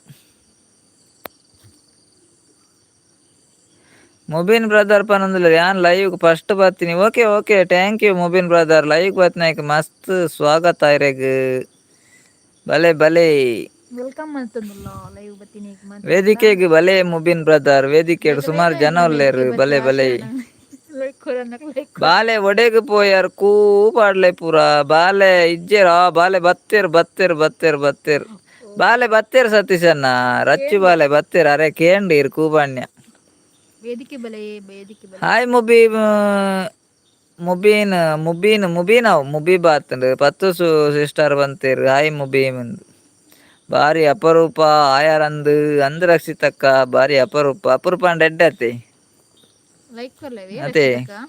ಮುಬೀನ್ ಬ್ರದರ್ ಪನೊಂದುಲ್ಲೆರ್ ಯಾನ್ ಲೈವ್ ಫಸ್ಟ್ ಬತ್ತೀನಿ. Okay okay. Thank you Mubeen brother. Live ಬತ್ತಿನೈಕ್ ಮಸ್ತ್ ಸ್ವಾಗತ ಇರೆಗ್. ಬಲೆ ಬಲೆ. Welcome ಮಲ್ತೊಂದುಲ್ಲ ಲೈವ್ ಬತ್ತಿನೇಕ್ ಮಾತೆರ್ಲ. ವೇದಿಕೆಗ್ ಬಲೆ ಮುಬೀನ್ ಬ್ರದರ್. ವೇದಿಕೆಡ್ ಬೇಗ ಬೇಗ ಸುಮಾರು ಜನ ಎಂಕ್ಲ ಉಲ್ಲೆರ್. ವೇದಿಕೆ ಬತ್ತಿ ಬಲೆ ಬಲೆ. ಆಶಾನ ಲೈಕ್ ಕೊರನ್ನಕ್ ಲೈಕ್ ಕೊರ್ಲೆ. ಬಾಲೆ ಒಡೆಗ್ ಪೋಯರ್ ಕೂ ಪಾಡ್ಲೆ ಪೂರ. ಬಾಲೆ ಇಜ್ಜೆರ್. ಆ ಬಾಲೆ ಬತ್ತೆರ್ ಬತ್ತೆರ್ ಬತ್ತೆರ್ ಬತ್ತೆರ್. ಬಾಲೆ ಬತ್ತೆರ್ ಸತೀಶ್ ಅಣ್ಣ. ರಚ್ಚು ಕೇಂಡೆ. ಬಾಲೆ ಬತ್ತೆರ್. ಅರೆ ಕೇಂಡ್ ಇರ್ ಕೂಬಾಣ್ಯ. ವೇದಿಕೆ ಬಲೆ, ವೇದಿಕೆ ಬಲೆ. ಹಾಯ್ ಮುಬಿ ಮುಬೀನ್ ಮುಬೀನ್ ಮುಬೀನ್ ಅವು ಮುಬೀಬ್ ಆತ್ಂಡ್. ಪತ್ತು ಸಿಸ್ಟರ್ ಬಂತೇರ್. ಹಾಯ್ ಮುಬೀನ್. ಬಾರಿ ಅಪರೂಪ ಆಯಾರಂದ್ ಅಂದ್ ರಕ್ಷಿತಕ್ಕ. ಬಾರಿ ಅಪರೂಪ. ಅಪರೂಪ ಅಂಡ ಎಡ್ಡೆ ಅತ್ತೆ. ಲೈಕ್ ಕೊರ್ಲೆವೆ ಅತೆ. ರಕ್ಷಿತಕ್ಕ.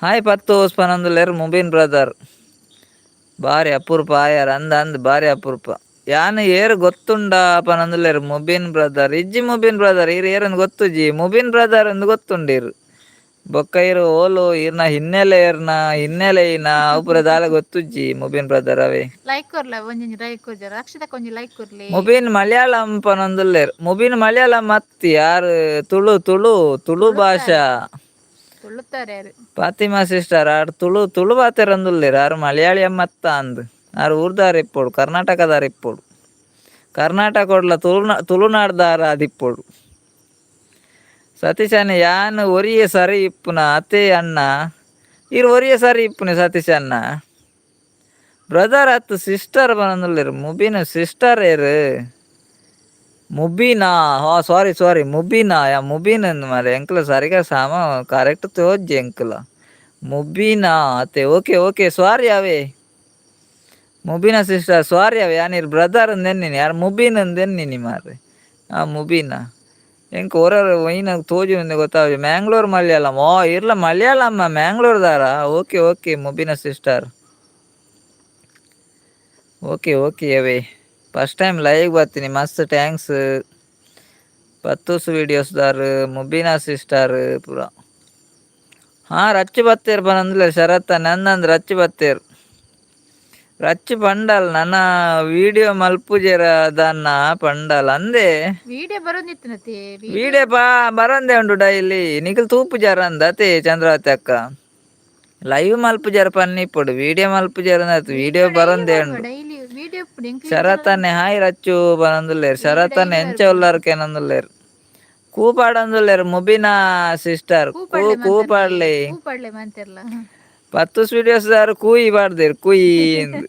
ಹಾಯ್ ಪತ್ತು ಪನೊಂದುಲ್ಲೆರ್ ಮುಬೀನ್ ಬ್ರದರ್. ಬಾರಿ ಅಪರೂಪ ಆಯಾರ್ ಅಂದ್ ಅಂದ್ ಬಾರಿ ಅಪರೂಪ. ಯಾನ್ ಏರ್ ಗೊತ್ತುಂಡ ಪನೊಂದುಲ್ಲೆರ್ ಮುಬೀನ್ ಬ್ರದರ್. ಇಜ್ಜಿ ಮುಬೀನ್ ಬ್ರದರ್ ಇರ್ ಏರಂದ್ ಗೊತ್ತುಜಿ. ಮುಬೀನ್ ಬ್ರದರ್ ಅಂದ್ ಗೊತ್ತುಂಡು ಇರ್. ಬೊಕ್ಕ ಇರ್ ಓಲು ಇರ್ನ ಹಿನ್ನೆಲೆ ಏರ್ನ ಹಿನ್ನೆಲೆ ಇನ ಅವು ಪೂರ ದಾಲ ಗೊತ್ತುಜ್ಜಿ ಮುಬೀನ್ ಬ್ರದರ್ ಅವೇ. ಲೈಕ್ ಕೊರ್ಲೆ, ಒಂಜೊಂಜಿ ಲೈಕ್ ಕೊರ್ಜಾರ. ರಕ್ಷಿತಕ್ಕ ಒಂಜಿ ಲೈಕ್ ಕೊರ್ಲೆ. ಮುಬೀನ್ ಮಲಯಾಳಂ ಪನೊಂದುಲ್ಲೆರ್. ಮುಬೀನ್ ಮಲಯಾಳಂ ಅತ್ತ್ ಯಾರ್ ತುಳು ತುಳು ತುಳು ತುಳುತ್ತಾರೆ. ಭಾಷಾ. ತುಳುತ್ತಾರೆ ಯಾರು. ಫಾತಿಮಾ ಸಿಸ್ಟರ್ ಆರ್ ತುಳು ತುಳು ಪಾತೆರೊಂದುಲ್ಲೆರ್. ಆರ್ ಮಲಯಾಳಿ ಅಮ್ಮತ್ತ ಅಂದ್. ಆರ್ ಊರ್ದಾರ್ ಇಪ್ಪೊಡು, ಕರ್ನಾಟಕದಾರ್ ಇಪ್ಪೊಡು. ಕರ್ನಾಟಕೊಡ್ಲ ತುಳುನಾ ತುಳುನಾಡ್ದಾರ ಆದಿಪ್ಪೊಡು. ಸತೀಶ್ ಅಣ್ಣ ಯಾನ್ ಒರಿಯೆ ಸರಿ ಇಪ್ಪುನ ಅತೇ ಅಣ್ಣ. ಇರ್ ಒರಿಯೆ ಸರಿ ಇಪ್ಪುನೆ ಸತೀಶ್ ಅಣ್ಣ. ಬ್ರದರ್ ಅತ್ ಸಿಸ್ಟರ್ ಪನೊಂದುಲ್ಲೆರ್. ಮುಬೀನ್ ಸಿಸ್ಟರ್ ಏರ್. ಮುಬೀನಾ ಹಾ ಸಾರಿ ಸಾರಿ ಮುಬೀನಾ ಯಾ ಮುಬೀನ್ ಅಂದ್ ಮಾರ್ರೆ. ಎಂಕ್ಲ ಸರಿಗ ಸಾಮ ಕರೆಕ್ಟ್ ತೋಜ್ಜಿ ಎಂಕ್ಲ. ಮುಬೀನಾ ಅತ್ತೆ. Okay okay sorry ಅವೇ. ಮುಬೀನಾ ಸಿಸ್ಟರ್ ಸಾರಿ ಅವೆ. ಯಾನ್ ಇರ್ ಬ್ರದರ್ ಅಂದ್ ಎನ್ನಿನಿ. ಯಾರ್ ಮುಬೀನ್ ಅಂದ್ ಎನ್ನಿನಿ ಮಾರ್ರೆ. ಆ ಮುಬೀನಾ. ಎಂಕ್ ಒರ ಒಯಿನ ತೋಜುಂಡು ಗೊತ್ತಾಪುಜಿ. ಮ್ಯಾಂಗ್ಳೂರ್ ಮಲಯಾಳಂ ಓ ಇರ್ಲ ಮಲಯಾಳಂ ಮ್ಯಾಂಗ್ಳೂರ್ ದಾರಾ. Okay okay Mubina sister. Okay okay ಅವೇ. First time live ಬತ್ತೀನಿ ಮಸ್ತ್ thanks. ಪತ್ತೂಸ್ ವೀಡಿಯೋಸ್ ದಾರ್ ಮುಬೀನಾ ಸಿಸ್ಟರ್ ಪೂರ. ಹಾ ರಚ್ಚು ಬತ್ತೇರ್ ಪನೊಂದುಲ್ಲೆರ್ ಶರತ್ ಅಣ್ಣ ಅಂದ್ ರಚ್ಚು ಬತ್ತೇರ್. ರಚ್ಚು ಪಂಡಲ್ ನನ ವೀಡಿಯೋ ಮಲ್ಪುಜೆರ ದಾನ್ನ ಪಂಡಲ್ ಅಂದೇ. Video ಬರೋದಿತ್ತನತೆ video. ವಿಡಿಯೋ ಪಾ ಬರಂದೆ ಉಂಡು ಡೈಲಿ. ನಿಕಲ್ ತೂಪುಜಾರ ಅಂದ್ ಅತೆ ಚಂದ್ರಾವತಿ ಅಕ್ಕ. ಲೈವ್ ಮಲ್ಪುಜಾರ ಪನ್ನಿಪ್ಪೊಡು ವಿಡಿಯೋ ಮಲ್ಪುಜಾರ ಅಂದ್ ವಿಡಿಯೋ ವಿಡಿಯೋ ಡೈಲಿ ಬರಂದೆ ಬರ್ವ ಉಂಡು. ಡೈಲಿ ವಿಡಿಯೋ ಇಪ್ಪುಡು ಎಂಕ್ಲ ಶರತ್ ಅಣ್ಣೆ ಹಾಯ್ ರಚ್ಚು ಪನೊಂದುಲ್ಲೆರ್. ವಿಡಿಯೋ ಶರತ್ ಅಣ್ಣೆ ಡೈಲಿ ಎಂಚ ಬರ್ಪುಂಡು. ಉಲ್ಲರ್ ಕೇನೊಂದುಲ್ಲೆರ್. ಕೂ ಪಾಡೊಂದುಲ್ಲೆರ್ ಮುಬೀನಾ ಸಿಸ್ಟರ್. ಕೂ ಕೂ ಪಾಡ್ಲೆ ಕೂ ಮಾತೆರ್ಲೆ. ಪಾಡ್ಲೆ. ಕೂ ಪಾಡ್ಲೆ ಮಾತೆರ್ಲ. ಪತ್ತೂಸ್ ವೀಡಿಯೋಸ್ ದಾರ್ ಕೂಯಿ ಪಾಡ್ದೆರ್ ಕುಯ್ ಇಂದ್.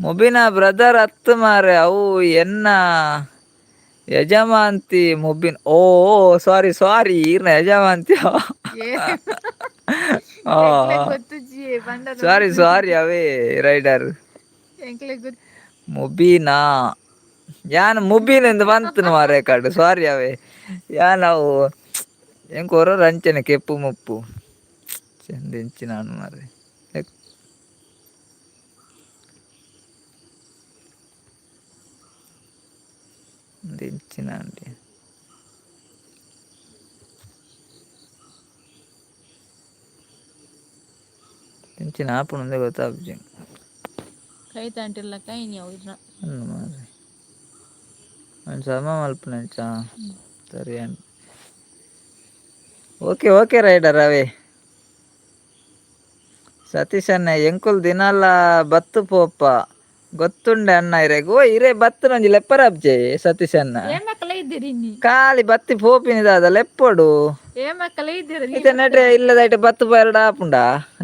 ಮುಬೀನಾ ಬ್ರದರ್ ಅತ್ತ್ ಮಾರ್ರೆ ಅವು ಎನ್ನ ಯಜಮಾಂತಿ ಮುಬೀನ್. ಓ ಸಾರಿ ಸಾರಿ ಈರ್ನ ಯಜಮಾಂತಿ. ಎಂಕ್ಲೆ ಗೊತ್ತುಜ್ಜಿ ಪಂಡ. ಸಾರಿ ಸಾರಿ ಅವೇ ರೈಡರ್. ಎಂಕ್ಲೆ ಗೊತ್ತು. ಮುಬೀನಾ ಯಾನ್ ಮುಬೀನ್ ಎಂದು ಬಂತನು ಮಾರ್ರೆ ಕಡು ಸಾರಿ ಅವೇ. ಯಾನ್ ಅವು ಎಂಕ್ ಒರೊರ ಅಂಚನೆ ಕೆಪ್ಪು ಮುಪ್ಪು ಚೆಂದ ಎಂಚಿನ ಮಾರ್ರೆ. ದಿಂಚಿನಾಂಡಿ ದಿಂಚಿನ ಆಪುಂಡು ಗೊತ್ತಾಪುಜಿ. ಕೈತಾಂಟಿಲ್ಲ ಕೈನಿ ಅವು ಇರ್ನ. ಅಂದ್ ಮಾರ್ರೆ, ಒಂಜಿ ಸಮ ಮಲ್ಪುನಂಚ ಸರಿ. Okay okay rider ಅವೇ. ಸತೀಶ್ ಅಣ್ಣ, ಎಂಕುಲ್ ದಿನಾಲ ಬತ್ತು ಪೋಪ ಗೊತ್ತುಂಡೆ ಅಣ್ಣ ಇರೆಗ್. ಓ, ಇರೆ ಬತ್ತುನೊಂಜಿ ಲೆಪ್ಪರಾಬ್ಜೆ ಸತೀಶ್ ಅಣ್ಣ. ಏಮಕ್ಕಲ ಇದ್ದೀರಿ ಇನ್ನಿ? ಖಾಲಿ ಬತ್ತಿ ಪೋಪಿನಿ ದಾದ, ಲೆಪ್ಪೊಡು. ಏಮಕ್ಕಲ ಇದ್ದೀರಿ? ಇತ್ತೆ ನೆಟೆ ಇಲ್ಲದೈಟೆ ಬತ್ತು ಪೋಯೆರ್ಡ ಆಪುಂಡ?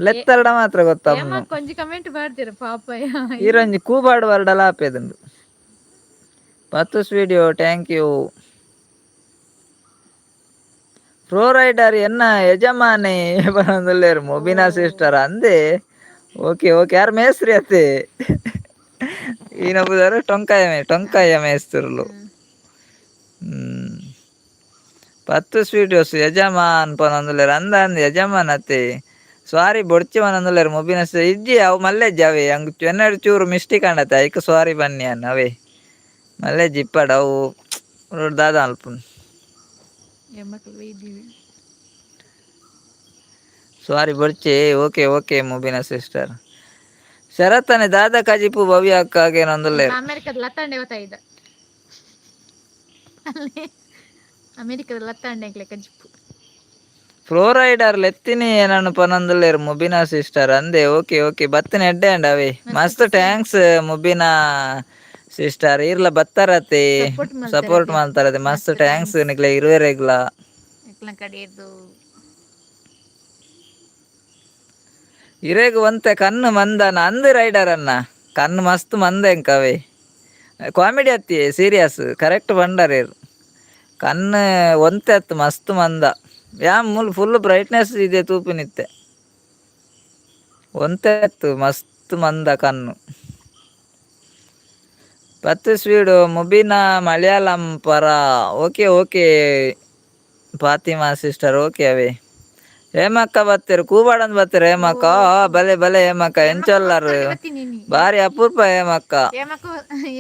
ಲೆತ್ತರಡ ಮಾತ್ರ ಗೊತ್ತಾಪುಂಡು. ಏಮಕ್ಕ ಒಂಜಿ ಕಮೆಂಟ್ ಪಾಡ್ತೀರ ಪಾಪ. ಈರೊಂಜಿ ಕೂಬಾಡು ವರ್ಡಲ ಆಪೇದುಂಡು. ಪತ್ತುಸ್ video, thank you. Pro rider ಎನ್ನ ಯಜಮಾನೆ ಪನೊಂದುಲ್ಲೆರ್ ಮೊಬಿನಾ ಸಿಸ್ಟರ್. ಅಂದೆ, ಓಕೆ ಓಕೆ. ಯಾರ್ ಮೇಸ್ತ್ರಿ ಅತ್ತೆ? ಈನ ಪುದರ್ ಟೊಂಕಾಯ ಮೇ ಟೊಂಕಾಯ ಮೇಸ್ತ್ರುಲು. ಪತ್ತುಸ್ ವೀಡಿಯೋಸ್ ಯಜಮಾನ್ ಪನೊಂದುಲ್ಲೆರ್. ಅಂದ ಅಂದ್, ಯಜಮಾನ್ ಅತ್ತೆ. ಸಾರಿ ಬೊಡ್ಚಿ ಪನೊಂದುಲ್ಲೆರ್ ಮೊಬಿನಾ. ಇಜ್ಜಿ, ಅವು ಮಲ್ಲೆಜ್ಜಿ ಅವೇ. ಅಂಗ್ ಎನ್ನಡ್ ಚೂರು ಮಿಸ್ಟೇಕ್ ಆಂಡತೆ, ಐಕ್ ಸಾರಿ ಬನ್ನಿ ಅನ್ನ. ಅವೇ ಮಲ್ಲೆಜ್ಜಿ ಇಪ್ಪಡ್ ಅವು ದಾದ ಅಲ್ಪುಂಡು. ಏಮಕ್ಕಲ ಇದ್ದೀವಿ. ಸಾರಿ ಬೊಡ್ಚಿ. Okay okay Mubina sister. ಶರತ್ತನೆ ದಾದ ಕಜಿಪು ಭವ್ಯ ಅಕ್ಕಾಗೇನೊಂದುಲ್ಲೆರ್. ಅಮೆರಿಕದ ಲತ್ತಾಂಡೆ ಗೊತ್ತಾಯ್ದ ಅಲ್ಲಿ, ಅಮೆರಿಕದ ಲತ್ತಾಂಡೆ ಎಂಕ್ಲೆ ಕಜಿಪು. ಫ್ಲೋರೈಡರ್ ಲೆತ್ತಿನಿ ಏನನ್ನು ಪನೊಂದುಲ್ಲೆರ್ ಮುಬಿನಾ ಸಿಸ್ಟರ್. ಅಂದೆ, ಓಕೆ ಓಕೆ. ಬತ್ತಿನ ಎಡ್ಡೆ ಅಂಡ ಅವೇ. ಮಸ್ತ್ thanks Mubina sister. ಇರ್ಲ ಬತ್ತಾರತೆ. ಸಪೋರ್ಟ್. ಸಪೋರ್ಟ್ ಮಾಡ್ತಾರತೆ. ಮಸ್ತ್ thanks ನಿಕ್ಲೆ ಇರುವೆರೆಗ್ಲ. ಎಂಕ್ಲ ಕಡೆಯದು. ಇರೆಗ್ ಒಂತೆ ಕಣ್ಣು ಮಂದನ ಅಂದ್ ರೈಡರ್ ಅನ್ನ. ಕಣ್ಣು ಮಸ್ತ್ ಮಂದ ಎಂಕವೇ. ಕಾಮಿಡಿ ಅತ್ತಿ, ಸೀರಿಯಸ್ ಕರೆಕ್ಟ್ ಬಂಡರ್. ಕಣ್ಣು ಒಂತೆ ಅತ್ತು, ಮಸ್ತ್ ಮಂದ. ಯಾನ್ ಮೂಲು ಫುಲ್ ಬ್ರೈಟ್ನೆಸ್ ಇದೆ ತೂಪಿನಿತ್ತೆ. ಒಂತೆ ಅತ್ತು, ಮಸ್ತ್ ಮಂದ ಕಣ್ಣು. ಪತ್ತು ಸ್ವೀಡು ಮುಬಿನಾ ಮಲಯಾಳಂ ಪರ. Okay okay Fatima sister, okay. ಅವೇ ಹೇಮಕ್ಕ ಬತ್ತೆರ್, ಕೂಬಾಡಂದ್ ಬತ್ತೆರ್ ಹೇಮಕ್ಕ. ಬಲೆ ಬಲೆ ಹೇಮಕ್ಕ, ಎಂಚೊಲ್ಲರು? ಬತ್ತೀನಿ. ಬಾರಿ ಅಪೂರ್ಪ ಹೇಮಕ್ಕ. ಏಮಕ್ಕ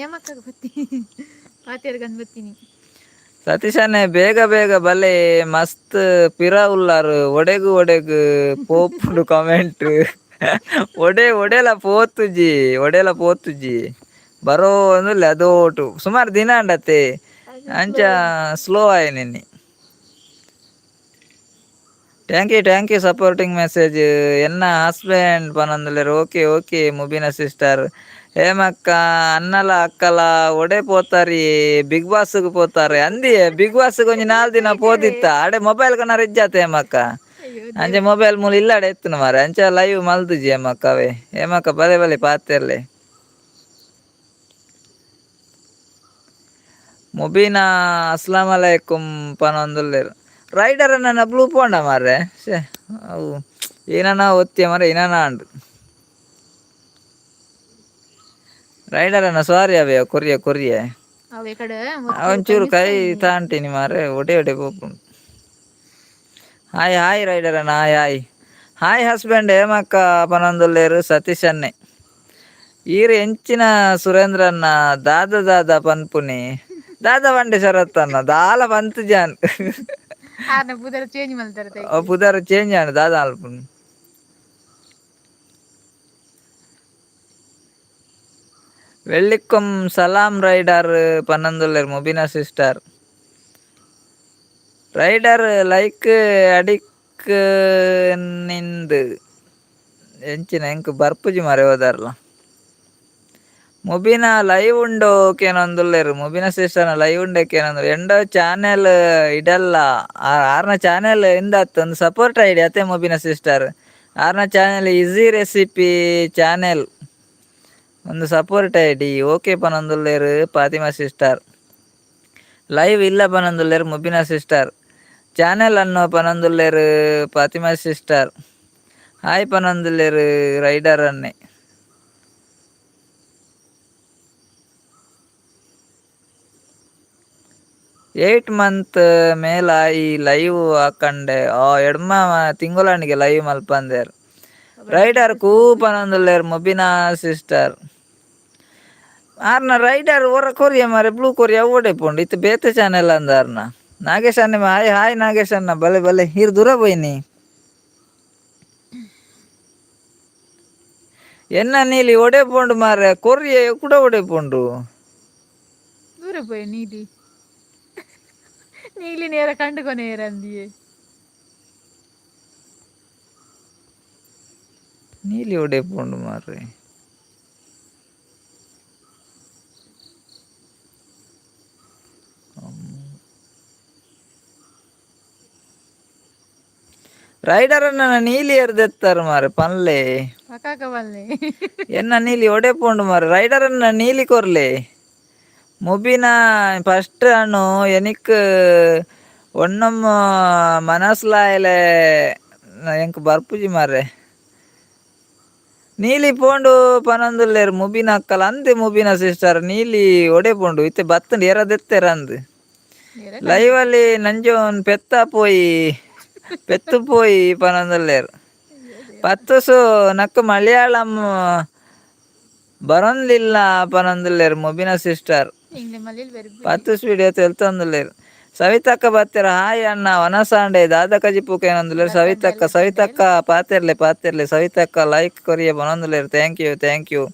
ಏಮಕ್ಕ ಬತ್ತೀನಿ, ಪಾತೆರ್ಗಂದ್ ಬತ್ತೀನಿ. ಸತೀಶನೇ ಬೇಗ ಬೇಗ ಬಲೆ, ಮಸ್ತ್ ಪಿರ ಉಲ್ಲಾರು. ಒಡೆಗು ಒಡೆಗು ಪೋಪುಂಡು ಕಮೆಂಟ್? ಒಡೆ ಒಡೆಲ ಪೋತುಜಿ, ಒಡೆಲ ಪೋತುಜಿ. ಬರೋ ಅಂದುಲ್ಲೆ ಅದೋಟು. ಸುಮಾರು ದಿನ ಅಂಡತೆ, ಅಂಚ ಸ್ಲೋ ಆಯ್ ನಿನ್ನೆ. Thank you, thank you supporting message. ಎನ್ನ ಹಸ್ಬೆಂಡ್ ಪನೊಂದುಲ್ಲೆರ್. Okay okay Mubina sister. ಹೇಮಕ್ಕ ಅನ್ನಲ ಅಕ್ಕಲ ಒಡೆ ಪೋತಾರಿ? ಬಿಗ್ ಬಾಸ್ಗ್ ಪೋತಾರೆ ಅಂದಿಯೇ. ಬಿಗ್ ಬಾಸ್ ಒಂಜಿ 4 ದಿನ ಪೋದಿತ್ತ, ಅಡೆ ಮೊಬೈಲ್ ಕನರ್ ಇಜ್ಜಾತ ಹೇಮಕ್ಕ. ಅಯ್ಯೋ. ಅಂಚೆ ಮೊಬೈಲ್ ಮೂಲ ಇಲ್ಲಡೆ ಎತ್ತುನ ಮಾರೆ, ಅಂಚ ಲೈವ್ ಮಲ್ದುಜಿ ಹೇಮಕ್ಕ. ಅವೇ ಹೇಮಕ್ಕ, ಬಲೆ ಬಲೆ ಪಾತೆರ್ಲೆ. ಮುಬೀನಾ ಅಸ್ಲಾಂ ಅಲೈಕುಂ ಪನೊಂದುಲ್ಲೆರ್. ರೈಡರ್ ನನ್ನ ಬ್ಲೂ ಪೋಂಡ ಮಾರ್ರೆ. ಶೇ, ಅವು ಏನನ ಒತ್ತಿಯ ಮಾರ್ರೆ, ಏನನ ಅಂಡು. ರೈಡರ್ ಅನ್ನ ಸಾರಿ ಅವೇ, ಕೊರಿಯ ಕೊರಿಯ. ಅವು ಈ ಕಡೆ. ಒಂಚೂರು ಕೈ ತಾಂಟಿನಿ ಮಾರ್ರೆ, ಒಡೆ ಒಡೆ ಪೋಪುಂಡು. Hi hi rider ಅಣ್ಣ, hi hi hi. Husband ಹೇಮಕ್ಕ ಪನೊಂದುಲ್ಲೆರ್ Satish ಅನ್ನೆ. ಈರ್ ಎಂಚಿನ ಸುರೇಂದ್ರ ಅಣ್ಣ ದಾದ ದಾದ ಪನ್ಪುನಿ? ದಾದ ಬಂಡೆ ಶರತ್ ಅಣ್ಣ, ದಾಲ ಬಂತು ಜಾನ್. ಆರ್ನ ಪುದರ್ ಚೇಂಜ್ ಮಲ್ತಾರೆ. ಪುದರ್ ಚೇಂಜ್ ಆಂಡ್, ದಾದ ಅಲ್ಪುನು. ವೆಳ್ಳಿಕ್ಕಂ ಸಲಾಂ ರೈಡರ್ ಪನ್ನೊಂದುಲ್ಲೆರ್ ಮುಬಿನಾ sister. Rider like ಅಡಿಕ್ ನಿಂದು ಎಂಚಿನ ಎಂಕ್ ಬರ್ಪುಜಿ ಮಾರೆ ಹೋದಾರ್ಲ. ಮುಬಿನಾ ಲೈವ್ ಉಂಡು ಕೇನೊಂದುಲ್ಲೆರ್. ಮುಬಿನಾ ಸಿಸ್ಟರ್ ಲೈವ್ ಉಂಡೆ ಕೇನೊಂದು. ಎಂಡೋ ಚಾನೆಲ್ ಇಡಲ್ಲ ಆರ್ನ ಚಾನೆಲ್ ಇಂದತ್ ಒಂದು ಸಪೋರ್ಟ್ ಐಡಿ ಅತ್ತೆ ಮುಬಿನಾ ಸಿಸ್ಟರ್. ಆರ್ನ channel easy recipe channel, ಒಂದು support ID. Okay ಪನೊಂದುಲ್ಲೆರ್ ಫಾತಿಮಾ sister. Live ಇಲ್ಲ ಪನೊಂದುಲ್ಲೆರ್ ಮುಬಿನಾ ಸಿಸ್ಟರ್. ಚಾನೆಲ್ ಅನ್ನು ಪನೊಂದುಲ್ಲೆರ್ ಫಾತಿಮಾ ಸಿಸ್ಟರ್. ಹಾಯ್ ಪನೊಂದುಲ್ಲೆರ್ ರೈಡರ್ ಅನ್ನೆ. 8 ಮಂತ್ ಮೇಲಾಯಿ ಲೈವ್ ಹಾಕಂಡೆ. ಆ ಎಡ್ಮ ತಿಂಗೊಳಾಂಡಿಗೆ ಲೈವ್ ಮಲ್ಪಂದೇರ್. ರೈಡರ್ ಕೂ ಪನೊಂದುಲ್ಲೆರ್ ಮುಬಿನಾ ಸಿಸ್ಟರ್. ಆರ್ನ ರೈಡರ್ ಒರ ಕೊರಿಯ ಮಾರೆ ಬ್ಲೂ ಕೊರಿಯ ಓಡೆ ಪೋಂಡು ಇತ್ತು ಬೇತೆ ಚಾನೆಲ್ ಅಂದ ಆರ್ನ. ನಾಗೇಶ್ ಅಣ್ಣ ಹಾಯ್ ಹಾಯ್ ನಾಗೇಶ್ ಅಣ್ಣ ಬಲೆ ಬಲೆ here ದೂರ ಪೋಯಿನಿ. ಎನ್ನ ನೀಲಿ ಒಡೆ ಪೋಂಡು ಮಾರೆ ಕೊರಿಯ ಕೂಡ ಒಡೆ ಪೋಂಡು. ದೂರ ಪೋಯ ನೀಲಿ ನೀಲಿ ನೇರ ಕಂಡುಕೊನೇರ ಅಂದಿಯೇ. ನೀಲಿ ಒಡೆ ಪೋಂಡು ಮಾರ್ರೆ. ರೈಡರ್ ಅನ್ನ ನೀಲಿ ಎರ್ದೆತ್ತಾರೆ ಮಾರೆ ಪನ್ಲೆ. ಪಕಾಕ ಬಲ್ಲೆ. ಎನ್ನ ನೀಲಿ ಒಡೆ ಪೋಂಡು ಮಾರೆ ರೈಡರ್ ಅನ್ನ ನೀಲಿ ಕೊರ್ಲೆ. ಮುಬಿನ ಫಸ್ಟ್ ಅಣ್ಣು ಎನಿಕ್ ಒಣ್ಣಮ್ಮ ಮನಸ್ಲಾಯಲೆ ಎಂಕ್ ಬರ್ಪುಜಿ ಮಾರ್ರೆ. ನೀಲಿ ಪೋಂಡು ಪನೊಂದುಲ್ಲೆರ್ ಮುಬಿನ ಅಕ್ಕಲ ಅಂದೆ ಮುಬಿನ ಸಿಸ್ಟರ್ ನೀಲಿ ಒಡೆ ಪೋಂಡು ಇತ್ತೆ ಬತ್ತಂಡು ಎರ ದೆತ್ತೆರ ಅಂದ್. ನೇರ ಲೈವ್ ಅಲ್ಲಿ ನಂಜೋನ್ ಪೆತ್ತ ಪೋಯಿ ಪೆತ್ತು ಪೋಯಿ ಪನೊಂದುಲ್ಲೆರ್. ಪತ್ತುಸು ನಕ್ಕು ಮಲಯಾಳಂ ಬರೊಂದಿಲ್ಲ ಪನೊಂದುಲ್ಲೆರ್ ಮುಬಿನ ಸಿಸ್ಟರ್. ಇಂಗ್ಲೆ ಮಲ್ಲಿಲ್ ಬೆರಿ. ಪತ್ತುಸ್ ವಿಡಿಯೋ ತೆಲ್ತೊಂದುಲ್ಲೆರ್. ಸವಿತಕ್ಕ ಬತ್ತೆರ್ ಹಾಯ್ ಅಣ್ಣ ವನಸಾಂಡೆ ದಾದ ಕಜಿಪು ಕೇನೊಂದುಲ್ಲೆರ್ ಸವಿತಕ್ಕ. ಸವಿತಕ್ಕ ಪಾತೆರ್ಲೆ ಪಾತೆರ್ಲೆ ಸವಿತಕ್ಕ ಲೈಕ್ ಕೊರಿಯ ಪನೊಂದುಲ್ಲೆರ್. Thank you thank you.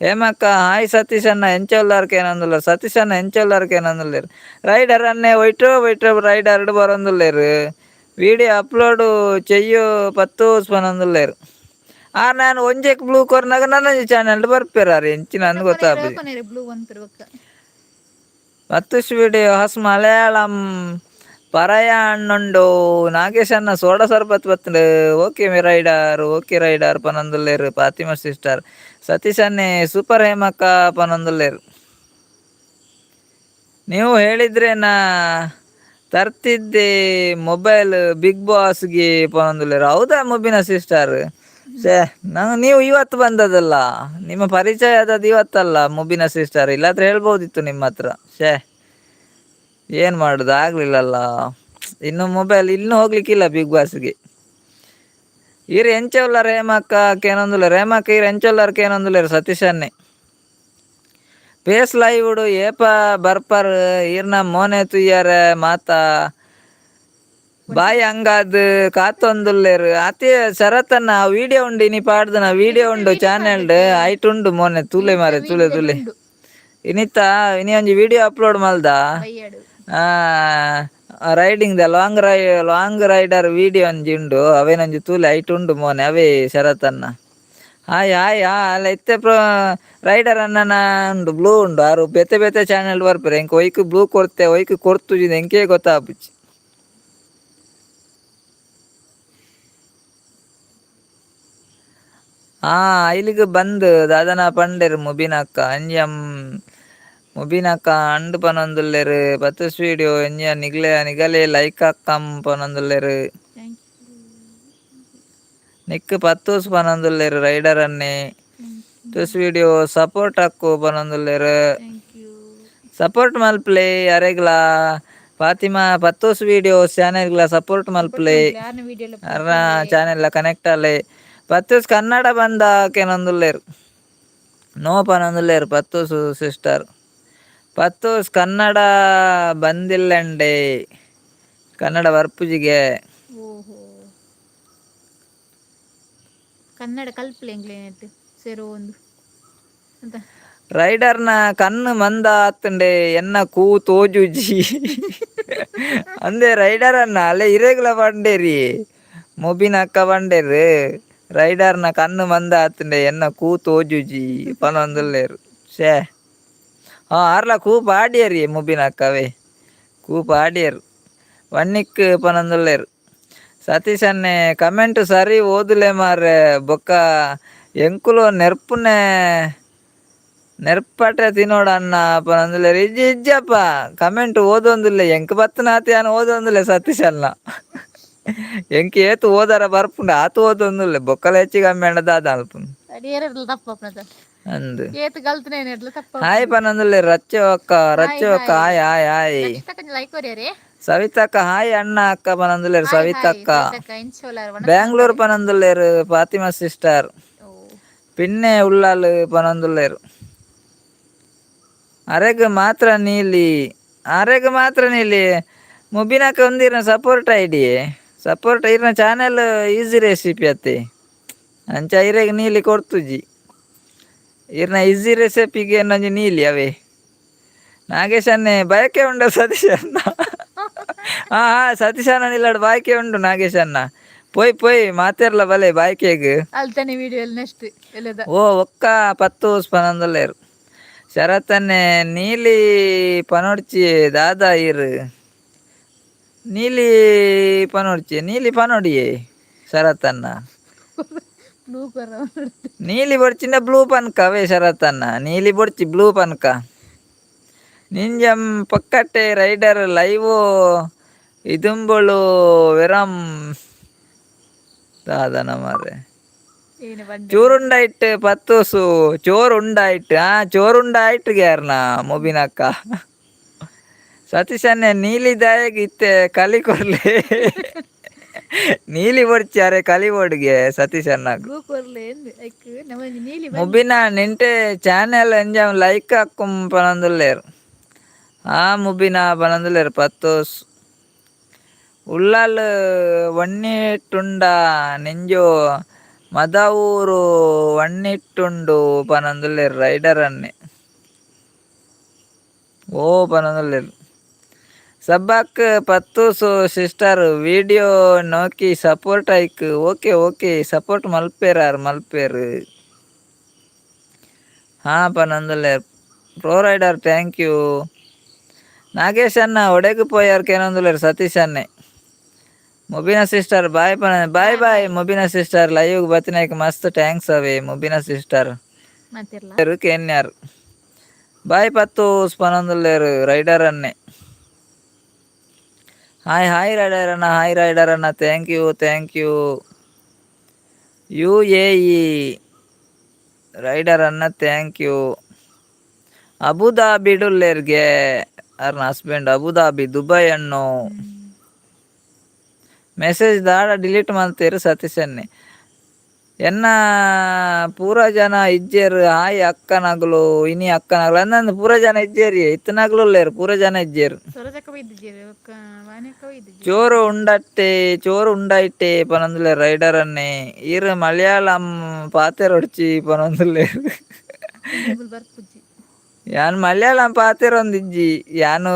ಹೇಮಕ್ಕ hi Satish ಅಣ್ಣ ಎಂಚ ಉಲ್ಲರ್ ಕೇನೊಂದುಲ್ಲೆರ್. ಸತೀಶ್ ಅಣ್ಣ ಎಂಚ ಉಲ್ಲರ್ ಕೇನೊಂದುಲ್ಲೆರ್. ರೈಡರ್ ಅನ್ನೆ ಒಯ್ಟೋ ಒಯ್ಟೋ ರೈಡರ್ ಬರೊಂದುಲ್ಲೆರ್. ವಿಡಿಯೋ ಅಪ್ಲೋಡ್ ಚೆಯ್ಯೋ ಪತ್ತೂಸ್ ಪನೊಂದುಲ್ಲೆರ್. ಆರ್ ನಾನು ಒಂಜೆಕ್ ಬ್ಲೂ ಕೊರ್ನಾಗ ನನೊಂಜಿ ಚಾನೆಲ್ ಬರ್ಪೆರ್ ಆರ್ ಎಂಚಿನ ಅಂದ್ ಗೊತ್ತಾಪುಜಿ. ಕೊನೇರೆ ಬ್ಲೂ ಒಂತರು ಬೊಕ್ಕ. ಪತ್ತುಸ್ ವಿಡಿಯೋ ಹಸ್ ಮಲಯಾಳಂ ಪರಯಾಣ್ಣುಂಡು. ನಾಗೇಶ್ ಅಣ್ಣ ಸೋಡಾ ಸರ್ಬತ್ ಬತ್ತುಂಡು. Okay rider okay rider ಪನೊಂದುಲ್ಲೆರ್ ಫಾತಿಮಾ sister. Satish ಅನ್ನೆ ಸೂಪರ್ ಹೇಮಕ್ಕ ಪನೊಂದುಲ್ಲೆರ್. ನೀವು ಹೇಳಿದ್ರೆ ನಾ ತರ್ತಿದ್ದೆ ಮೊಬೈಲ್ ಬಿಗ್ ಬಾಸ್ಗೆ ಪನೊಂದುಲ್ಲೆರ್. ಹೌದಾ ಮುಬಿನ ಸಿಸ್ಟರ್? ಛೇ ನಾನು ನೀವು ಇವತ್ತು ಬಂದದಲ್ಲ, ನಿಮ್ಮ ಪರಿಚಯ ಆದದ್ದು ಇವತ್ತಲ್ಲ ಮುಬಿನ ಸಿಸ್ಟರ್, ಇಲ್ಲಾದ್ರೆ ಹೇಳ್ಬೋದಿತ್ತು ನಿಮ್ಮ ಹತ್ರ. ಛೇ ಏನು ಮಾಡುದು ಆಗ್ಲಿಲ್ಲಲ್ಲ. ಇನ್ನು ಮೊಬೈಲ್ ಇನ್ನೂ ಹೋಗ್ಲಿಕ್ಕಿಲ್ಲ ಬಿಗ್ ಬಾಸ್ಗೆ. ಈರ್ ಎಂಚ ಉಲ್ಲರ್ ಹೇಮಕ್ಕ ಕೇನೊಂದುಲ್ಲೆರ್. ಹೇಮಕ್ಕ ಈರ್ ಎಂಚ ಉಲ್ಲರ್ ಕೇನೊಂದುಲ್ಲೆರ್ ಸತೀಶ್ ಅನ್ನೆ. ಫೇಸ್ ಲೈವ್ ಏಪ ಬರ್ಪರ್ ಈರ್ನ ಮೋನೆ ತುಯ್ಯರೆ ಮಾತ ಬಾಯ್ ಹಂಗಾದ್ ಕಾತೊಂದುಲ್ಲೆರ್. ಅತೆ ಶರತನ್ನ ವಿಡಿಯೋ ಉಂಡು ಇನಿ ಪಾಡ್ದನ ವಿಡಿಯೋ ಉಂಡು ಚಾನೆಲ್ ಐಟ್ ಉಂಡು ಮೋನೆ ತೂಲೆ ಮಾರೆ ತೂಲೆ ತೂಲೆ. ಇನಿತ ಇನಿ ಒಂಜಿ ವಿಡಿಯೋ ಅಪ್ಲೋಡ್ ಮಲ್ದ. ಬಯ್ಯಡು. Riding the long rider video ಒಂಜಿ ಉಂಡು ಅವೇನೊಂಜಿ ತೂಲೆ ಐಟ್ ಉಂಡು ಮೋನೆ ಅವೇ ಶರತನ್ನ. ಹಾಯ್ ಹಾಯ್ ಹಾ ಅಲ್ಲ ಇತ್ತೆ ಪ್ರೋ ರೈಡರ್ ಅಣ್ಣನ ಉಂಡು ಬ್ಲೂ ಉಂಡು ಆರು ಬೇತೆ ಬೇತೆ ಚಾನೆಲ್ ಬರ್ಪೆರ್ ಎಂಕ್ ಒಯ್ಕ್ ಬ್ಲೂ ಕೊರ್ತೆ ಒಯ್ಕ್ ಕೊರ್ತುಜಿ ಎಂಕೇ ಗೊತ್ತಾಪುಜಿ. ಆ ಐಲಿಗ್ ಬಂದ್ ದಾದನ ಪಂಡೆರ್ ಮುಬಿನಕ್ಕ ಅಂಜಂ ಮುಬಿನಕ್ಕ ಅಂಡ್ ಪನೊಂದುಲ್ಲೆರ್. ಪತ್ತುಸ್ ವಿಡಿಯೋ ಎಂಜ ನಿಗ್ಲೆ ನಿಗಲೆ ಲೈಕ್ ಅಕ್ಕಂ ಪನೊಂದುಲ್ಲೆರ್. Thank you. Nick ಪತ್ತೂಸ್ ಪನೊಂದುಲ್ಲೆರ್ rider ಅನ್ನೆ. ತುಸ್ ವಿಡಿಯೋ ಸಪೋರ್ಟ್ ಅಕ್ಕು ಪನೊಂದುಲ್ಲೆರ್. Thank you. Support ಮಲ್ಪಲೆ ಅರೆಗ್ಲಾ ಫಾತಿಮಾ ಪತ್ತೂಸ್ ವಿಡಿಯೋ ಚಾನೆಲ್ಗ್ಲಾ ಸಪೋರ್ಟ್ ಮಲ್ಪಲೆ. ಯಾರನ್ನ ವಿಡಿಯೋ ಅರ್ನ ಚಾನೆಲ್ ಕನೆಕ್ಟ್ ಆಲೆ. ಪತ್ತೂಸ್ ಕನ್ನಡ ಬಂದ ಕೇನೊಂದುಲ್ಲೆರ್. ನೋ ಪನೊಂದುಲ್ಲೆರ್ ಪತ್ತೂಸ್ ಸಿಸ್ಟರ್. ಪತ್ತೂಸ್ ಕನ್ನಡ ಬಂದಿಲ್ಲಂಡೆ ಕನ್ನಡ ಬರ್ಪುಜಿಗೆ. ಓಹೋ ಕನ್ನಡ ಕಲ್ಪಲೆ ಎಂಕ್ಲೆನೆಟ್ ಸೇರೋ ಒಂದು ಅಂತ. ರೈಡರ್ನ ಕಣ್ಣು ಮಂದ ಆತುಂಡೆ ಎನ್ನ ಕೂ ತೋಜುಜಿ ಅಂದೆ ರೈಡರ್ ಅನ್ನ ಅಲ್ಲೇ ಇರೆಗ್ಲ ಬಂಡೇರಿ ಮುಬಿನ ಅಕ್ಕ ಬಂಡೇರು ರೈಡರ್ನ ಕಣ್ಣು ಮಂದ ಆತುಂಡೆ ಎನ್ನ ಕೂ ತೋಜುಜಿ ಪನೊಂದುಲ್ಲೆರ್. ಛೇ ಹಾ ಆರ್ಲ ಕೂ ಪಾಡಿಯರಿ ಮುಬಿನ ಅಕ್ಕವೇ ಕೂ ಪಾಡಿಯರ್ ವನ್ನಿಕ್ ಪನೊಂದುಲ್ಲೆರ್. ಸತೀಶ್ ಅನ್ನೆ ಕಮೆಂಟ್ ಸರಿ ಓದುಲೆ ಮಾರ್ರೆ ಬೊಕ್ಕ ಎಂಕುಲು ನೆರ್ಪುನೆ ನೆರ್ಪಟೆ ತಿನೋಡು ಅಣ್ಣ ಪನೊಂದುಲ್ಲೆರ್. ಇಜ್ಜಿ ಇಜ್ಜಪ್ಪ ಕಮೆಂಟ್ ಓದೊಂದುಲ್ಲೆ ಎಂಕ್ ಬತ್ತನಾತೆ ಯಾನ್ ಓದೊಂದುಲ್ಲೆ ಸತೀಶ್ ಅಣ್ಣ. ಎಂಕ್ ಏತ್ ಓದರ ಬರ್ಪುಂಡು ಆತ್ ಓದೊಂದುಲ್ಲೆ ಬೊಕ್ಕಲ ಹೆಚ್ಚಿ ಕಮ್ಮಿ ಆಂಡ ದಾದ ಅನ್ಪುಂಡು. ತಪ್ಪಪ್ನದ ಅಂದ್ ಏತ್ ಗಲ್ತನೇನೆಡ್ಲ ತಪ್ಪ. ಹಾಯ್ ಪನೊಂದುಲ್ಲೆರ್ ರಚ್ಚೆ ಅಕ್ಕ ರಚ್ಚೆ ಅಕ್ಕ hi hi hi. Like ಕೊರಿಯರೇ. ಸವಿತಕ್ಕ hi ಅಣ್ಣ ಅಕ್ಕ ಪನೊಂದುಲ್ಲೆರ್ ಸವಿತಕ್ಕ. ಇಂಚೋಲಾರ್. ಬ್ಯಾಂಗ್ಳೂರ್ ಪನೊಂದುಲ್ಲೆರ್ ಫಾತಿಮಾ ಸಿಸ್ಟರ್. ಓ ಪಿನ್ನೆ ಉಳ್ಳಾಲ್ ಪನೊಂದುಲ್ಲೆರ್. ಅರೆಗ್ ಮಾತ್ರ ನೀಲಿ, ಅರೆಗ್ ಮಾತ್ರ ನೀಲಿ. ಮುಬಿನಕ ಒಂದಿರ್ನ support ID, support ಇರ್ನ channel easy recipe ಅತ್ತೆ. ಅಂಚ ಇರೆಗ್ ನೀಲಿ ಕೊರ್ತುಜಿ. ಇರ್ನ ಈಸಿ ರೆಸಿಪಿಗೆ ಏನೊಂಜಿ ನೀಲಿ ಅವೇ. ನಾಗೇಶನ್ನೇ ಬಯಕೆ ಉಂಡ ಸತೀಶ್ ಅಣ್ಣ. ಹಾ ಹಾ, ಸತೀಶ್ ಅಣ್ಣ ನಿಲ್ಲಾಡು ಬಾಯ್ಕೆ ಉಂಡು. ನಾಗೇಶ್ ಅಣ್ಣ, ಪೋಯ್ ಪೋಯ್, ಮಾತೆರ್ಲ ಬಲೆ ಬಾಯ್ಕೆಗ್. ಅಲ್ತಾನೆ ವಿಡಿಯೋ ನೆಕ್ಸ್ಟ್ ಎಲ್ಲದ. ಓ, ಒಕ್ಕ ಪತ್ತು ಪನೊಂದುಲ್ಲೆರ್. ಶರತ್ತನ್ನೆ ನೀಲಿ ಪನೊಡ್ಚಿ. ದಾದಾ ಇರ್ ನೀಲಿ ಪನೊಡ್ಚಿ, ನೀಲಿ ಪನೊಡಿಯೇ ಶರತ್ತನ್ನ. ಬ್ಲೂ ಕೊರ. ನೀಲಿ ಬೊಡ್ಚಿಂಡ ಬ್ಲೂ ಪನ್ಕ ಅವೇ. ಶರತ್ತನ್ನ, ನೀಲಿ ಬೊಡ್ಚಿ, ಬ್ಲೂ ಪನ್ಕ. ನಿಂಜಂ ಪಕ್ಕಟ್ಟೆ ರೈಡರ್ ಲೈವ್ ಇದುಂಬಳು ವೆರಂ ದಾದನ ಮಾರ್ರೆ. ಏನು ಬಂಡೆ? ಚೋರುಂಡಾಯಿಟ್ ಪತ್ತೋಸು, ಚೋರುಂಡಾಯಿಟ್. ಆ ಚೋರುಂಡಾಯಿಟ್ ಗ್ಯಾರ್ನ ಮೊಬಿನಕ್ಕ. ಸತೀಶನ್ನೆ ನೀಲಿ ದಾಯಗ್ ಇತ್ತೆ ಕಲಿ ಕೊರ್ಲೆ. ನೀಲಿ ಬೊಡ್ಚಿ, ಅರೆ ಕಲಿ ಬೋಡ್ಗೆ ಸತೀಶ್ ಅಣ್ಣಗ್. ಬ್ಲೂ ಕೊರ್ಲೆ ಎಂದ್ ಐಕ್ ನಮ್ಮ ನೀಲಿ. ಮುಬಿನ ನಿಂಟೆ ಚಾನೆಲ್ ಎಂಜಾಮ್ ಲೈಕ್ ಹಾಕುಂ ಪನೊಂದುಲ್ಲೆರ್. ಆ ಮುಬಿನ ಪನೊಂದುಲ್ಲೆರ್. ಪತ್ತೋಸ್ ಉಳ್ಳಾಲ್ ವಣ್ಣಿಟ್ಟುಂಡ ನೆಂಜೋ ಮದವೂರು ವಣ್ಣಿಟ್ಟುಂಡು ಪನೊಂದುಲ್ಲೆರ್ ರೈಡರ್ ಅನ್ನೆ. ಓ ಪನೊಂದುಲ್ಲೆರ್. ಸಬ್ಬಾಕ್ ಪತ್ತೂಸು ಸಿಸ್ಟರ್, ವಿಡಿಯೋ ನೋಕಿ ಸಪೋರ್ಟ್ ಐಕ್. Okay okay, support ಮಲ್ಪೇರಾರ್ ಮಲ್ಪೇರು. ಹಾ ಪನೊಂದುಲ್ಲೆರ್. Pro rider, thank you. Nagesh ಅಣ್ಣ ಒಡೆಗ್ ಪೋಯಾರ್ ಕೇನೊಂದುಲ್ಲೆರ್ ಸತೀಶ್ ಅನ್ನೆ. ಮುಬಿನಾ ಸಿಸ್ಟರ್ ಬಾಯ್ ಪನ. Bye bye Mubina sister. Live ಬತ್ತಿನೈಕ್ ಮಸ್ತ್ thanks ಅವೇ ಮುಬಿನಾ ಸಿಸ್ಟರ್. ಮಾತಿರ್ಲ. ಕೇನ್ಯಾರ್. ಬಾಯ್ ಪತ್ತು ಪನೊಂದುಲ್ಲೆರ್ ರೈಡರ್ ಅನ್ನೆ. Hi hi rider ಅಣ್ಣ, ಹಾಯ್ ರೈಡರ್ ಅಣ್ಣ, thank you, thank you. UAE rider ಅಣ್ಣ, thank you. Abu Dhabi ಡುಲ್ಲೆರ್ಗೆ ಅರ್ನ husband Abu Dhabi, Dubai ಅಣ್ಣು. ಮೆಸೇಜ್ ದಾಡ ಡಿಲೀಟ್ ಮಲ್ತೇರು ಸತೀಶ್ ಅನ್ನೆ. ಎನ್ನ ಪೂರ ಜನ ಇಜ್ಜೆರ್. ಹಾಯ್ ಅಕ್ಕನಗುಲು, ಇನಿ ಅಕ್ಕನಗುಲು ಅಂದಂದು ಪೂರ ಜನ ಇಜ್ಜೇರಿ. ಇತ್ತನಗುಲು ಉಲ್ಲೇರು, ಪೂರ ಜನ ಇಜ್ಜೇರು. ಸೊರಜಕ್ಕ ಒಯ್ದಿದ್ದೀರಿ, ಒಕ್ಕ ವಾನೆಕ್ಕ ಒಯ್ದಿದ್ದೀರಿ. ಚೋರು ಉಂಡಟ್ಟೆ, ಚೋರು ಉಂಡಾಯಿಟ್ಟೆ ಪನೊಂದುಲ್ಲೆರ್ ರೈಡರ್ ಅನ್ನೆ. ಈರ್ ಮಲಯಾಳಂ ಪಾತೆರೊಡ್ಚಿ ಪನೊಂದುಲ್ಲೆರ್. ಬರ್ಪುಜಿ. ಯಾನ್ ಮಲಯಾಳಂ ಪಾತೆರೊಂದಿಜ್ಜಿ. ಯಾನು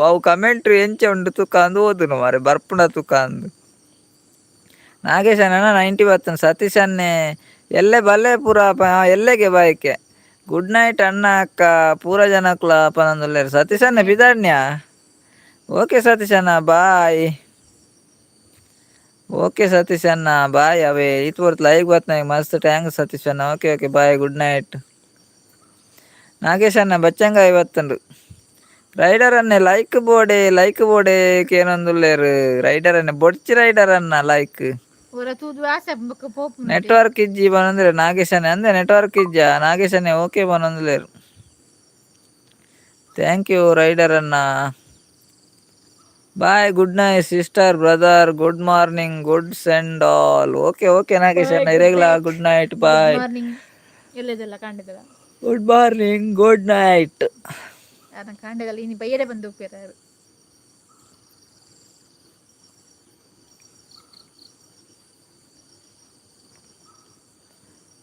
ಅವು ಕಮೆಂಟ್ ಎಂಚ ಉಂಡು ತುಕಾಂದು ಓದುನು ಮಾರೆ, ಬರ್ಪುಂಡ ತುಕಾಂದು. ನಾಗೇಶ್ ಅಣ್ಣ 90 ಬತ್ತನ್. ಸತೀಶ್ ಅನ್ನೆ ಎಲ್ಲೆ ಬಲ್ಲೆ ಪೂರ ಎಲ್ಲೆಗೆ ಬಾಯ್ಕೆ. ಗುಡ್ ನೈಟ್ ಅಣ್ಣ ಅಕ್ಕ ಪೂರ ಜನಕ್ಲ ಪನೊಂದುಲ್ಲೆರ್. ಸತೀಶ್ ಅಣ್ಣೆ ಬಿದಾಡ್ನ್ಯಾ? ಓಕೆ ಸತೀಶ್ ಅಣ್ಣ, ಬಾಯ್. ಓಕೆ ಸತೀಶ್ ಅಣ್ಣ, ಬಾಯ್ ಅವೇ. ಈತ್ ಪೊರ್ತು ಲೈವ್ ಬತ್ನ ಮಸ್ತ್ thanks Satish ಅಣ್ಣ. Okay okay, bye, good night. Nagesh ಅಣ್ಣ ಬಚ್ಚಂಗ ಬತ್ತಂಡು. Rider ಅನ್ನೆ like ಬೋಡೆ, like ಬೋಡೆ ಕೇನೊಂದುಲ್ಲೆರ್ rider ಅನ್ನೆ. ಬೊಡ್ಚಿ rider ಅಣ್ಣ ಲೈಕ್. ಒರ ತೂದು ಆಸೆ ಬೊಕ್ಕ ಪೋಪುಂಡು. ನೆಟ್ವರ್ಕ್ ಇಜ್ಜಿ ಪನೊಂದುಲ್ಲೆರ್ ನಾಗೇಶ್ ಅಣ್ಣೆ. ಅಂದೆ ನೆಟ್ವರ್ಕ್ ಇಜ್ಜಾ ನಾಗೇಶ್ ಅಣ್ಣೆ? ಓಕೆ ಪನೊಂದುಲ್ಲೆರ್. Thank you rider ಅಣ್ಣ, bye, good night sister brother, good morning, good send all. Okay okay Nagesh ಅಣ್ಣ, ಇರೆಗ್ಲಾ good night, bye. Morning ಎಲ್ಲದೆಲ್ಲ ಕಾಂಡದಲ್ಲ. Good morning, good night. ಅದನ್ನ ಕಾಂಡದಲ್ಲ ಇನಿ ಬೈಯರೆ ಬಂದು ಉಪ್ಪೇರಾರು.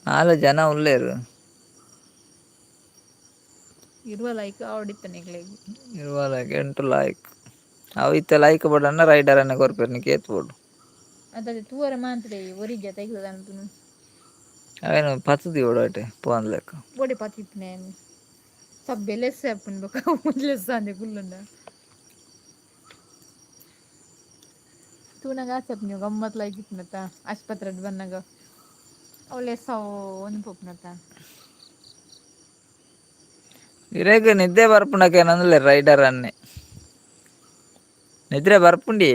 ನಾಲ್ ಜನ ಉಲ್ಲೇರು. ಇರುವ ಲೈಕ್ ಆವಡಿತ್ತನೆ ನಿಕ್ಲೆಗ್. ಇರುವ ಲೈಕ್, ಎಂಟು ಲೈಕ್. ಅವು ಇತ್ತೆ ಲೈಕ್ ಬೋಡನ್ನ ರೈಡರ್ ಅನ್ನ ಕೊರ್ಪೆರ್ ನಿಕ್ ಏತ್ ಬೋಡು. ಅದೇ ತೂವರೆ ಮಾಂತ್ರೆ ಒರಿಜ ತೈಗ್ಲದ ಅನ್ಪುನು. ಅವೇನು ಪತ್ತು ದಿವೊಡು ಅಟೆ ಪೋವಂದ್ ಲೆಕ್ಕ. ಬೋಡೆ ಪತ್ತಿಪ್ಪುನೆ ಸಬ್ಬೆ ಲೆಸ್ಸೆ ಆಪುಂಡು ಬೊಕ್ಕ ಒಂಜಿ ಲೆಸ್ಸ ಅಂದೆ ಕುಲ್ಲುಂಡ ತೂನಗ ಆಸೆ ಆಪುಂಡು. ಗಮ್ಮತ್ ಲೈಕ್ ಇಪ್ಪುನತ ಆಸ್ಪತ್ರೆಡ್ ಬನ್ನಗ ಅವು ಲೆಸ್ಸ ಒಂದು ಪೋಪುನತ. ಇರೆಗ್ ನಿದ್ದೆ ಬರ್ಪುಂಡಕೇನಂದ್ಲೆ ರೈಡರ್ ಅನ್ನೆ. ನಿದ್ರೆ ಬರ್ಪುಂಡಿ.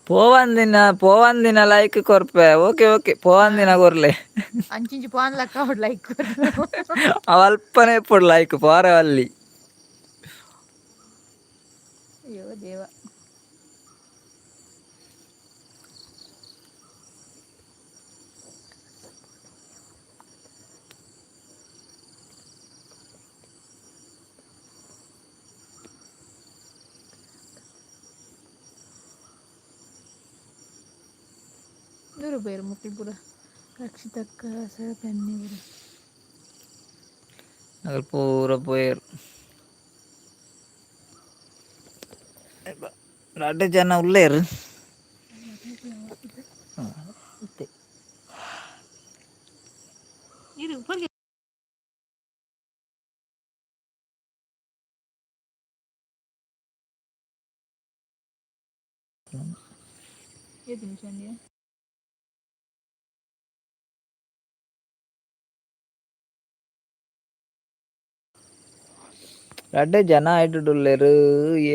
ಪೋವಂದಿನ ಪೋವಂದಿನ ಲೈಕ್ ಕೊರ್ಪೆ. ಓಕೆ ಓಕೆ, ಪೋವಂದಿನ ಕೊರ್ಲೆ. ಅಂಚಿಂಚಿ ಪೋನ್ ಲಕ್ಕ ಅವಡ್ ಲೈಕ್. ಅವ ಅಲ್ಪನೆ ಇಪ್ಪೊಡು ಲೈಕ್ ಪೋರೆ ಅಲ್ಲಿ. ಅಯ್ಯೋ ದೇವ. ದೂರ ಪೋಯೆರ್ ಮುಕ್ಲು ಪೂರ ರಕ್ಷಿತಕ್ಕ ಸರತನ್ನಿ ಪೂರ. ಅಕುಲು ಪೂರ ಪೋಯೆರ್. ರಡ್ಡ್ ಜನ ಉಲ್ಲೆರ್. ಇತ್ತೆ. ಇರು ಪೊರ್ಗೆ. ಏತ್ ನಿಮಿಷ ಅಂದ್ಯಾ? ರಡ್ಡ್ ಜನ ಐಟುಡುಲ್ಲೆರ್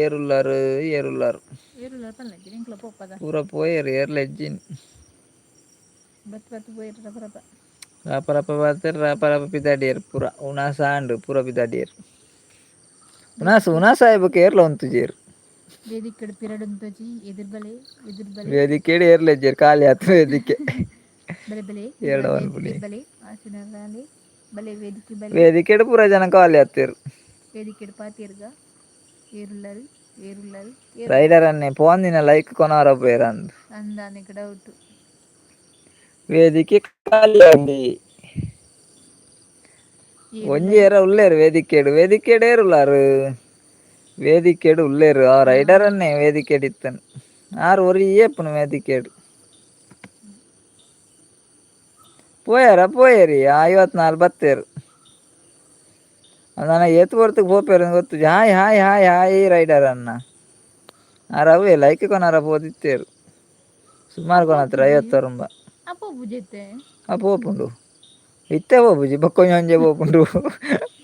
ಏರುಲ್ಲರ್ ಏರುಲ್ಲರ್. ಏರುಲ್ಲರ್ ಪನ್ಲೆ ಎಂಕ್ಲ ಪೋಪದ. ಪೂರ ಪೋಯೆರ್ ಏರ್ಲ ಇಜ್ಜಿನ್. ಬತ್ತ್ ಬತ್ತ್ ಪೋಯೆರ್ ರಪ ರಪ. ರಪ ರಪ ಬತ್ತೆರ್ ರಪ ರಪ ಪಿದಾಡಿಯೆರ್ ಪೂರ ಉಣಸ ಆಂಡ್ ಪೂರ ಪಿದಾಡಿಯೆರ್. ಉಣಸ್ ವೇದಿಕೆ ಉಣಸ ಆಯಿ ಬೊಕ್ಕ ಏರ್ಲ ಉಂತುಜೆರ್. ವೇದಿಕೆಡ್ ಪಿರಡುಂತೊಜಿ ಎದುರು ಬಲೆ ಎದುರು ಬಲೆ. ವೇದಿಕೆಡ್ ಏರ್ಲ ಇಜ್ಜೆರ್ ಖಾಲಿ ಆತ್ ವೇದಿಕೆ. ಬಲೆ ಬಲೆ ಏರ್ಡ ವೇದಿಕೆ ಪನ್ಪುನಿ. ಬಲೆ ಆಸಿನರಾಲೆ ಬಲೆ ವೇದಿಕೆ ಬಲೆ. ವೇದಿಕೆಡ್ ಪೂರ ಜನ ಖಾಲಿ ಆತೆರ್. ವೇದಿಕೆಡ್ ಪಾತೆರ್ಗ ಏರುಲ್ಲರ್ ಏರುಲ್ಲರ್ ಏರುಲ್ಲರ್. ರೈಡರ್ ಅನ್ನೆ ಪೋಂದಿನ ಲೈಕ್ ಕೊನೊವರ ಪೋಯೆರ್ ಅಂದ್. ಅಂದಾನೆಕ್ ಡೌಟ್. ವೇದಿಕೆ ಖಾಲಿ ಆಂಡ್. ಒಂಜಿ ಏರುಲ್ಲರ್ ಏರ ಉಲ್ಲೆರ್ ವೇದಿಕೆಡ್ ವೇದಿಕೆಡ್ ಏರುಲ್ಲಾರ್ ವೇದಿಕೆಡ್ ಉಲ್ಲೆರ್ ಆ ರೈಡರ್ ಅನ್ನೆ ವೇದಿಕೆಡ್ ಇತ್ತನ್ ಆರ್ ಒರಿಯೇ ಇಪ್ಪುನು ವೇದಿಕೆಡ್. ಪೋಯೆರ ಪೋಯೆರಿ 54 ಬತ್ತೆರ್. ನನ ಏತ್ ಪೊರ್ತುಗು ಪೋಪೆರ್ ಗೊತ್ತುಜಿ. Hi hi hi hi rider ಅಣ್ಣ. ಆರ್ ಅವ್ವೆ ಲೈಕ್ ಕೊನರ ಪೋದಿತ್ತೆರ್. ಸುಮಾರು ಕೊನತ್ತೆರ್ ಪೋಪುಜಿ 50. ಆ ಪೋಪುಜಿ ಇತ್ತೆ. ಆ ಪೋಪುಂಡು ಇತ್ತೆ ಪೋಪುಜಿ ಬೊಕ್ಕ ಒಂಜಿ ಪೋಪುಂಡು.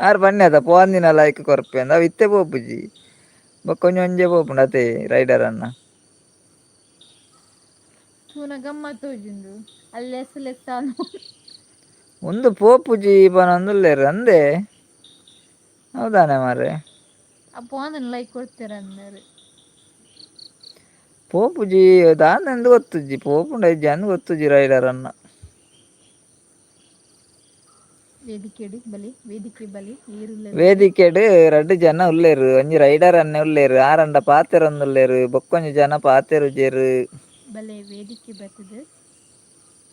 ಆರ್ ಪನ್ನೆ ಅತ್ತ ಪೋಂದಿನ ಲೈಕ್ ಕೊರ್ಪೆ ಅಂದ್ ಅವು ಇತ್ತೆ ಪೋಪುಜಿ ಬೊಕ್ಕ ಒಂಜಿ ಒಂಜೆ ಪೋಪುಂಡು ಅತೆ ರೈಡರ್ ಅಣ್ಣ. ತೂನ ಗಮ್ಮತ್ ತೋಜುಂಡು ಅಲ್ಲೆಸ್ ಲೆಸ್ ಉಂದು ಪೋಪುಜಿ ಪನೊಂದುಲ್ಲೆರ್ ಅಂದೆ ಹೌದಾನೆ ಮಾರ್ರೆ. ಆ ಪೋಂದನ್ ಲೈಕ್ ಕೊಡ್ತೀರ ಅಂದರು. ಪೋಪುಜಿ ದಾನೆಂದ್ ಗೊತ್ತುಜ್ಜಿ ಪೋಪುಂಡ ಇಜ್ಜಿ ಅಂದ್ ಗೊತ್ತುಜ್ಜಿ ರೈಡರ್ ಅಣ್ಣ. ವೇದಿಕೆಡ್ ಬಲೆ ವೇದಿಕೆ ಬಲೆ ಏರುಲ್ಲರ್ ಬಲೆ. ವೇದಿಕೆಡ್ ರಡ್ಡ್ ಜನ ಉಲ್ಲೆರ್ ಒಂಜಿ ರೈಡರ್ ಅಣ್ಣೆ ಉಲ್ಲೆರ್ ಆರಂಡ ಪಾತೆರೊಂದುಲ್ಲೆರ್ ಬೊಕ್ಕೊಂಜಿ ಜನ ಪಾತೆರುಜೆರ್. ಬಲೆ ವೇದಿಕೆ ಬತ್ತುದು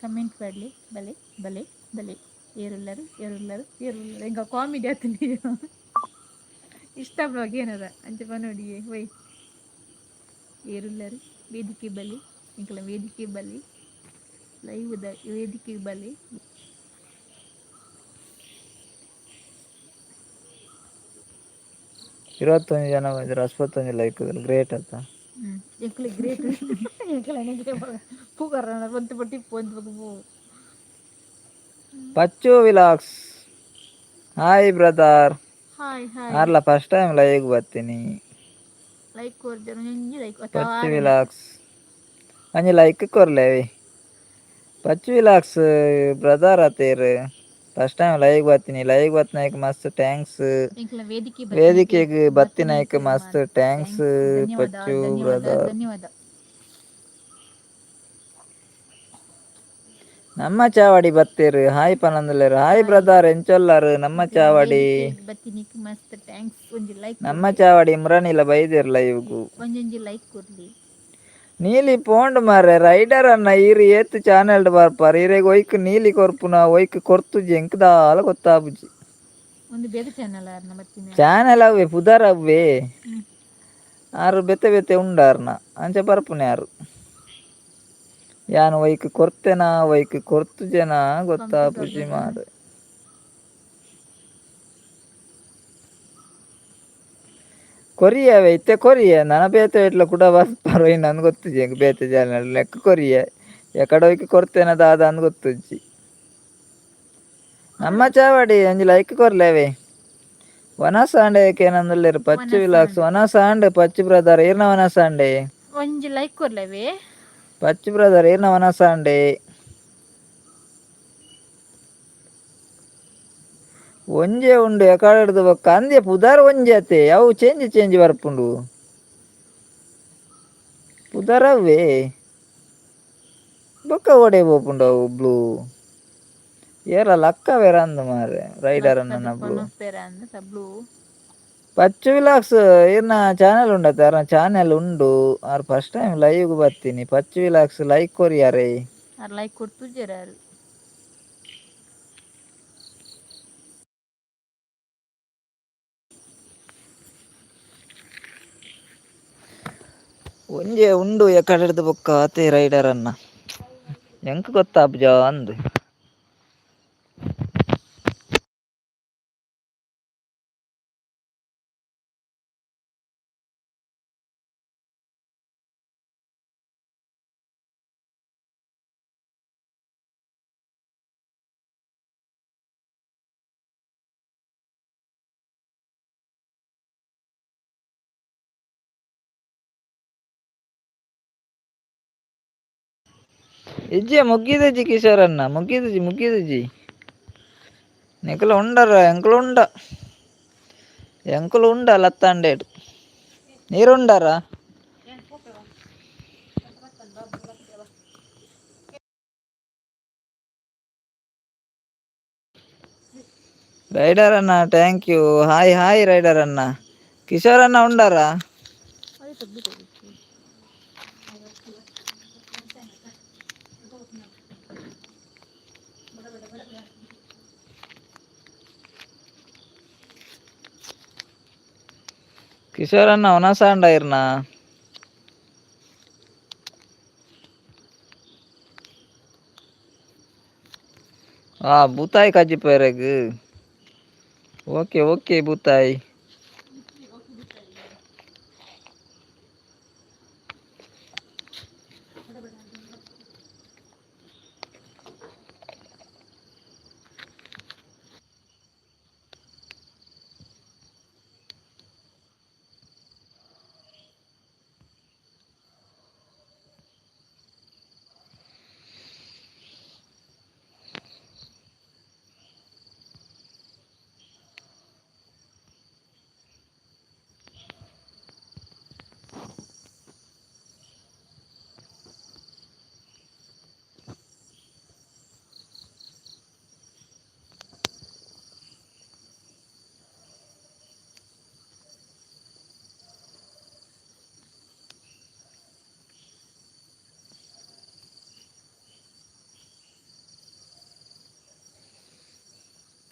ಕಮೆಂಟ್ ಪಾಡ್ಲೆ ಬಲೆ ಬಲೆ ಬಲೆ ಏರುಲ್ಲರ್ ಏರುಲ್ಲರ್ ಏರುಲ್ಲರ್. ಎಂಕ ಕಾಮಿಡಿ ಆತುಂಡು ಇಷ್ಟ ಬ್ಲಾಗ್ ಏನದ ಅಂಚ ಪನೊಡಿಯೇ ಒಯ್. ಏರುಲ್ಲರ್ ವೇದಿಕೆ ಬಲೆ ಎಂಕಲ ವೇದಿಕೆ ಬಲೆ ಲೈವ್ ದ ವೇದಿಕೆ ಬಲೆ. 21 ಜನ ಬಂದಿರ 61 ಲೈಕ್ ಗ್ರೇಟ್ ಅತ್ತ. ಎಂಕಲೆ ಗ್ರೇಟ್ ಎಂಕಲೆ ಪೂಕರ್ನ ಒಂತೆ ಪೊಟ್ಟಿ ಒಂತೆ ಪೂ. Pachu vlogs hi brother. Hi hi. ಆರ್ಲ first time live ಬತ್ತೀನಿ. ಲೈಕ್ ಕೊರ್ಜರ್ ಒಂಜಿ ಲೈಕ್. ಪಚ್ಚು ವಿಲಾಕ್ಸ್ ಒಂಜಿ ಲೈಕ್ ಕೊರ್ಲೆ. ಪಚ್ಚು ವಿಲಾಕ್ಸ್ ಬ್ರದರ್ ಅತೇರ್ first time live ಬತ್ತೀನಿ. ಲೈವ್ ಬತ್ತಿನಾಯ್ಕ್ ಮಸ್ತ್ thanks. ಎಂಕಲ ವೇದಿಕೆ ವೇದಿಕೆಗ್ ಬತ್ತಿನಾಯ್ಕ್ ಬತ್ತಿನೈಕ್ ಮಸ್ತ್ thanks. ಧನ್ಯವಾದ ಪಚ್ಚು ಧನ್ಯವಾದ ಬ್ರದರ್. ಧನ್ಯವಾದ. ನಮ್ಮ ಚಾವಡಿ ಬತ್ತೇರ್ ಹಾಯ್ ಪನೊಂದುಲ್ಲೆರ್. ಹಾಯ್ ಬ್ರದರ್ ಎಂಚೊಲ್ಲರ್ ನಮ್ಮ ಚಾವಡಿ. ವೇದಿಕೆ ಬತ್ತಿನಿಕ್ ಮಸ್ತ್ thanks ಒಂಜಿ ಲೈಕ್. ನಮ್ಮ ಚಾವಡಿ ಇಮ್ರಾನಿಲ ಬೈದೆರ್ ಲೈವ್ಗು. ಒಂಜೊಂಜಿ ಲೈಕ್ ಕೊರ್ಲಿ. ನೀಲಿ ಪೋಂಡು ಮಾರ್ರೆ ರೈಡರ್ ಅಣ್ಣ ಈರ್ ಏತ್ ಚಾನೆಲ್ಡ್ ಬರ್ಪಾರ್ ಈರೆಗ್ ಒಯ್ಕ್ ನೀಲಿ ಕೊರ್ಪುನ ಒಯ್ಕ್ ಕೊರ್ತುಜಿ ಎಂಕ್ ದಾಲ ಗೊತ್ತಾಪುಜಿ. ಒಂದು ಬೇತೆ ಚಾನಲ್ ಆರ್ನ ಬತ್ತಿನ. ಚಾನೆಲ್ ಅವ್ವೆ ಪುದರ್ ಅವ್ವೆ. ಆರು ಬೇತೆ ಬೇತೆ ಉಂಡಾರ್ನ ಅಂಚ ಬರ್ಪುನೆ ಆರು. ಯಾನ್ ಒಯ್ಕ್ ಕೊರ್ತೆನಾ ಒಯ್ಕ್ ಕೊರ್ತುಜೆನಾ ಗೊತ್ತಾಪುಜಿ ಮಾರ್ರೆ. ಕೊರಿಯವೇ ಇತ್ತೆ ಕೊರಿಯೆ ನನ ಬೇತೆ ಇಟ್ಲ ಕುಡ ಬರ್ಪಾರ್ ಒಯ್ನಂದ್ ಗೊತ್ತುಜಿ ಎಂಕ್ ಬೇತೆ ಚಾನೆಲ್ ಲೆಕ್ಕ ಕೊರಿಯೆ ಎಕಡೆ ಒಯ್ಕ್ ಕೊರ್ತೇನ ದಾದ ಅಂದ್ ಗೊತ್ತುಜ್ಜಿ. ನಮ್ಮ ಚಾವಡಿ ಒಂಜಿ ಲೈಕ್ ಕೊರ್ಲೆವೆ. ವನಸಾಂಡೆ ಏನಂದುಲ್ಲೆರ್ ಪಚ್ಚು ವಿಲಾಕ್ಸ್ ವನಸಾಂಡ್ ಪಚ್ಚು ಬ್ರದರ್ ಈರ್ನ ವನಸಾಂಡೆ. ಒಂಜಿ ಲೈಕ್ ಕೊರ್ಲೆವೆ. ಪಚ್ಚು ಬ್ರದರ್ ಈರ್ನ ವನಸಾಂಡೆ. ಒಂಜೆ ಉಂಡು ಎಕಡೆಡ್ದು ಬೊಕ್ಕ ಅಂದೆ ಪುದರ್ ಒಂಜೆ ಅತೆ ಅವು ಚೇಂಜ್ ಚೇಂಜ್ ಬರ್ಪುಂಡು ಪುದರ್ ಅವ್ವೆ ಬೊಕ್ಕ ಓಡೆ ಪೋಪುಂಡು ಅವು ಬ್ಲೂ ಏರ ಲಕ್ಕವೆರ ಅಂದ್ ಮಾರ್ರೆ ರೈಡರ್ ಅಣ್ಣನ ಬ್ಲೂ. ಬ್ಲೂ. ಪಚ್ಚು ವಿಲಾಕ್ಸ್ ಈರ್ನ ಚಾನೆಲ್ ಉಂಡತ್ತೆ ಅರ್ನ ಚಾನೆಲ್ ಉಂಡು ಆರ್ first time live ಬತ್ತೀನಿ. ಪಚ್ಚು ವಿಲಾಕ್ಸ್ ಲೈಕ್ ಕೊರಿಯಾರೆ. ಆರ್ ಲೈಕ್ ಕೊಡ್ತುಜೆರಾರು. ಒಂಜೆ ಉಂಡು ಎಕಡೆಡ್ದು ಬೊಕ್ಕ ಆತೆ ರೈಡರ್ ಅನ್ನ ಎಂಕ್ ಗೊತ್ತಾಪುಜ ಅಂದ್. ಇಜ್ಜೆ ಮುಗ್ಗಿದಜಿ ಕಿಶೋರನ್ನ, ಮುಗ್ಗಿದಜಿ ಮುಗ್ಗಿದಜಿ. ನಿಕುಲು ಉಂಡರ, ಎಂಕುಲು ಉಂಡ, ಎಂಕುಲು ಉಂಡ ಲತ್ತಂಡೇಡ್ ನೀರುಂಡರ. ರೈಡರ್ ಅಣ್ಣ thank you. Hi hi rider ಅಣ್ಣ. ಕಿಶೋರ್ ಅಣ್ಣ ಉಂಡಾರ? ಕಿಶೋರ್ ಅಣ್ಣ ಒನಸಾಂಡ ಇರ್ನ? ಆ ಬೂತಾಯಿ ಕಜ್ಜಿಪೇರೆಗ್. ಓಕೆ ಓಕೆ ಬೂತಾಯಿ.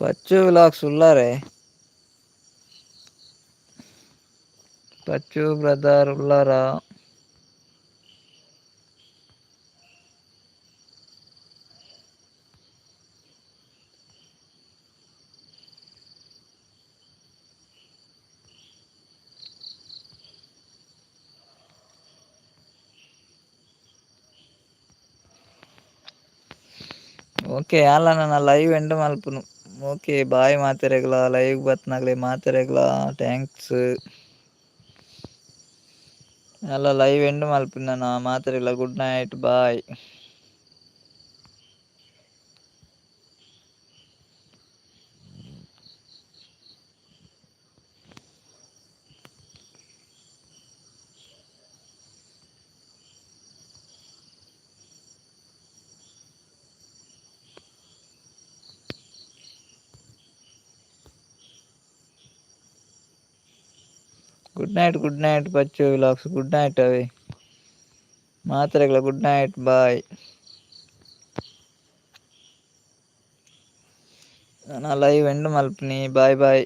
ಪಚ್ಚು ವ್ಲಾಗ್ಸ್ ಉಲ್ಲಾರೆ? ಪಚ್ಚು ಬ್ರದರ್ ಉಲ್ಲಾರ? ಓಕೆ ಅಲ್ಲ, ನನ್ನ ಲೈವ್ ಎಂಡ್ ಮಲ್ಪುನು. ಓಕೆ ಬಾಯ್ ಮಾತೆರೆಗ್ಲ, ಲೈವ್ ಬತ್ನಾಗ್ಲೆ ಮಾತೆರೆಗ್ಲ thanks. ಅಲ್ಲ ಲೈವ್ ಎಂಡ್ ಮಲ್ಪುನ ಮಾತೆರೆಗ್ಲ good night bye. Good night, good night Pachu vlogs, good night ಅವೆ ಮಾತ್ರೆಗಳ, ಗುಡ್ ನೈಟ್ ಬಾಯ್. ನಾನು ಲೈವ್ ಎಂಡ್ ಮಲ್ಪನಿ, ಬಾಯ್ ಬಾಯ್.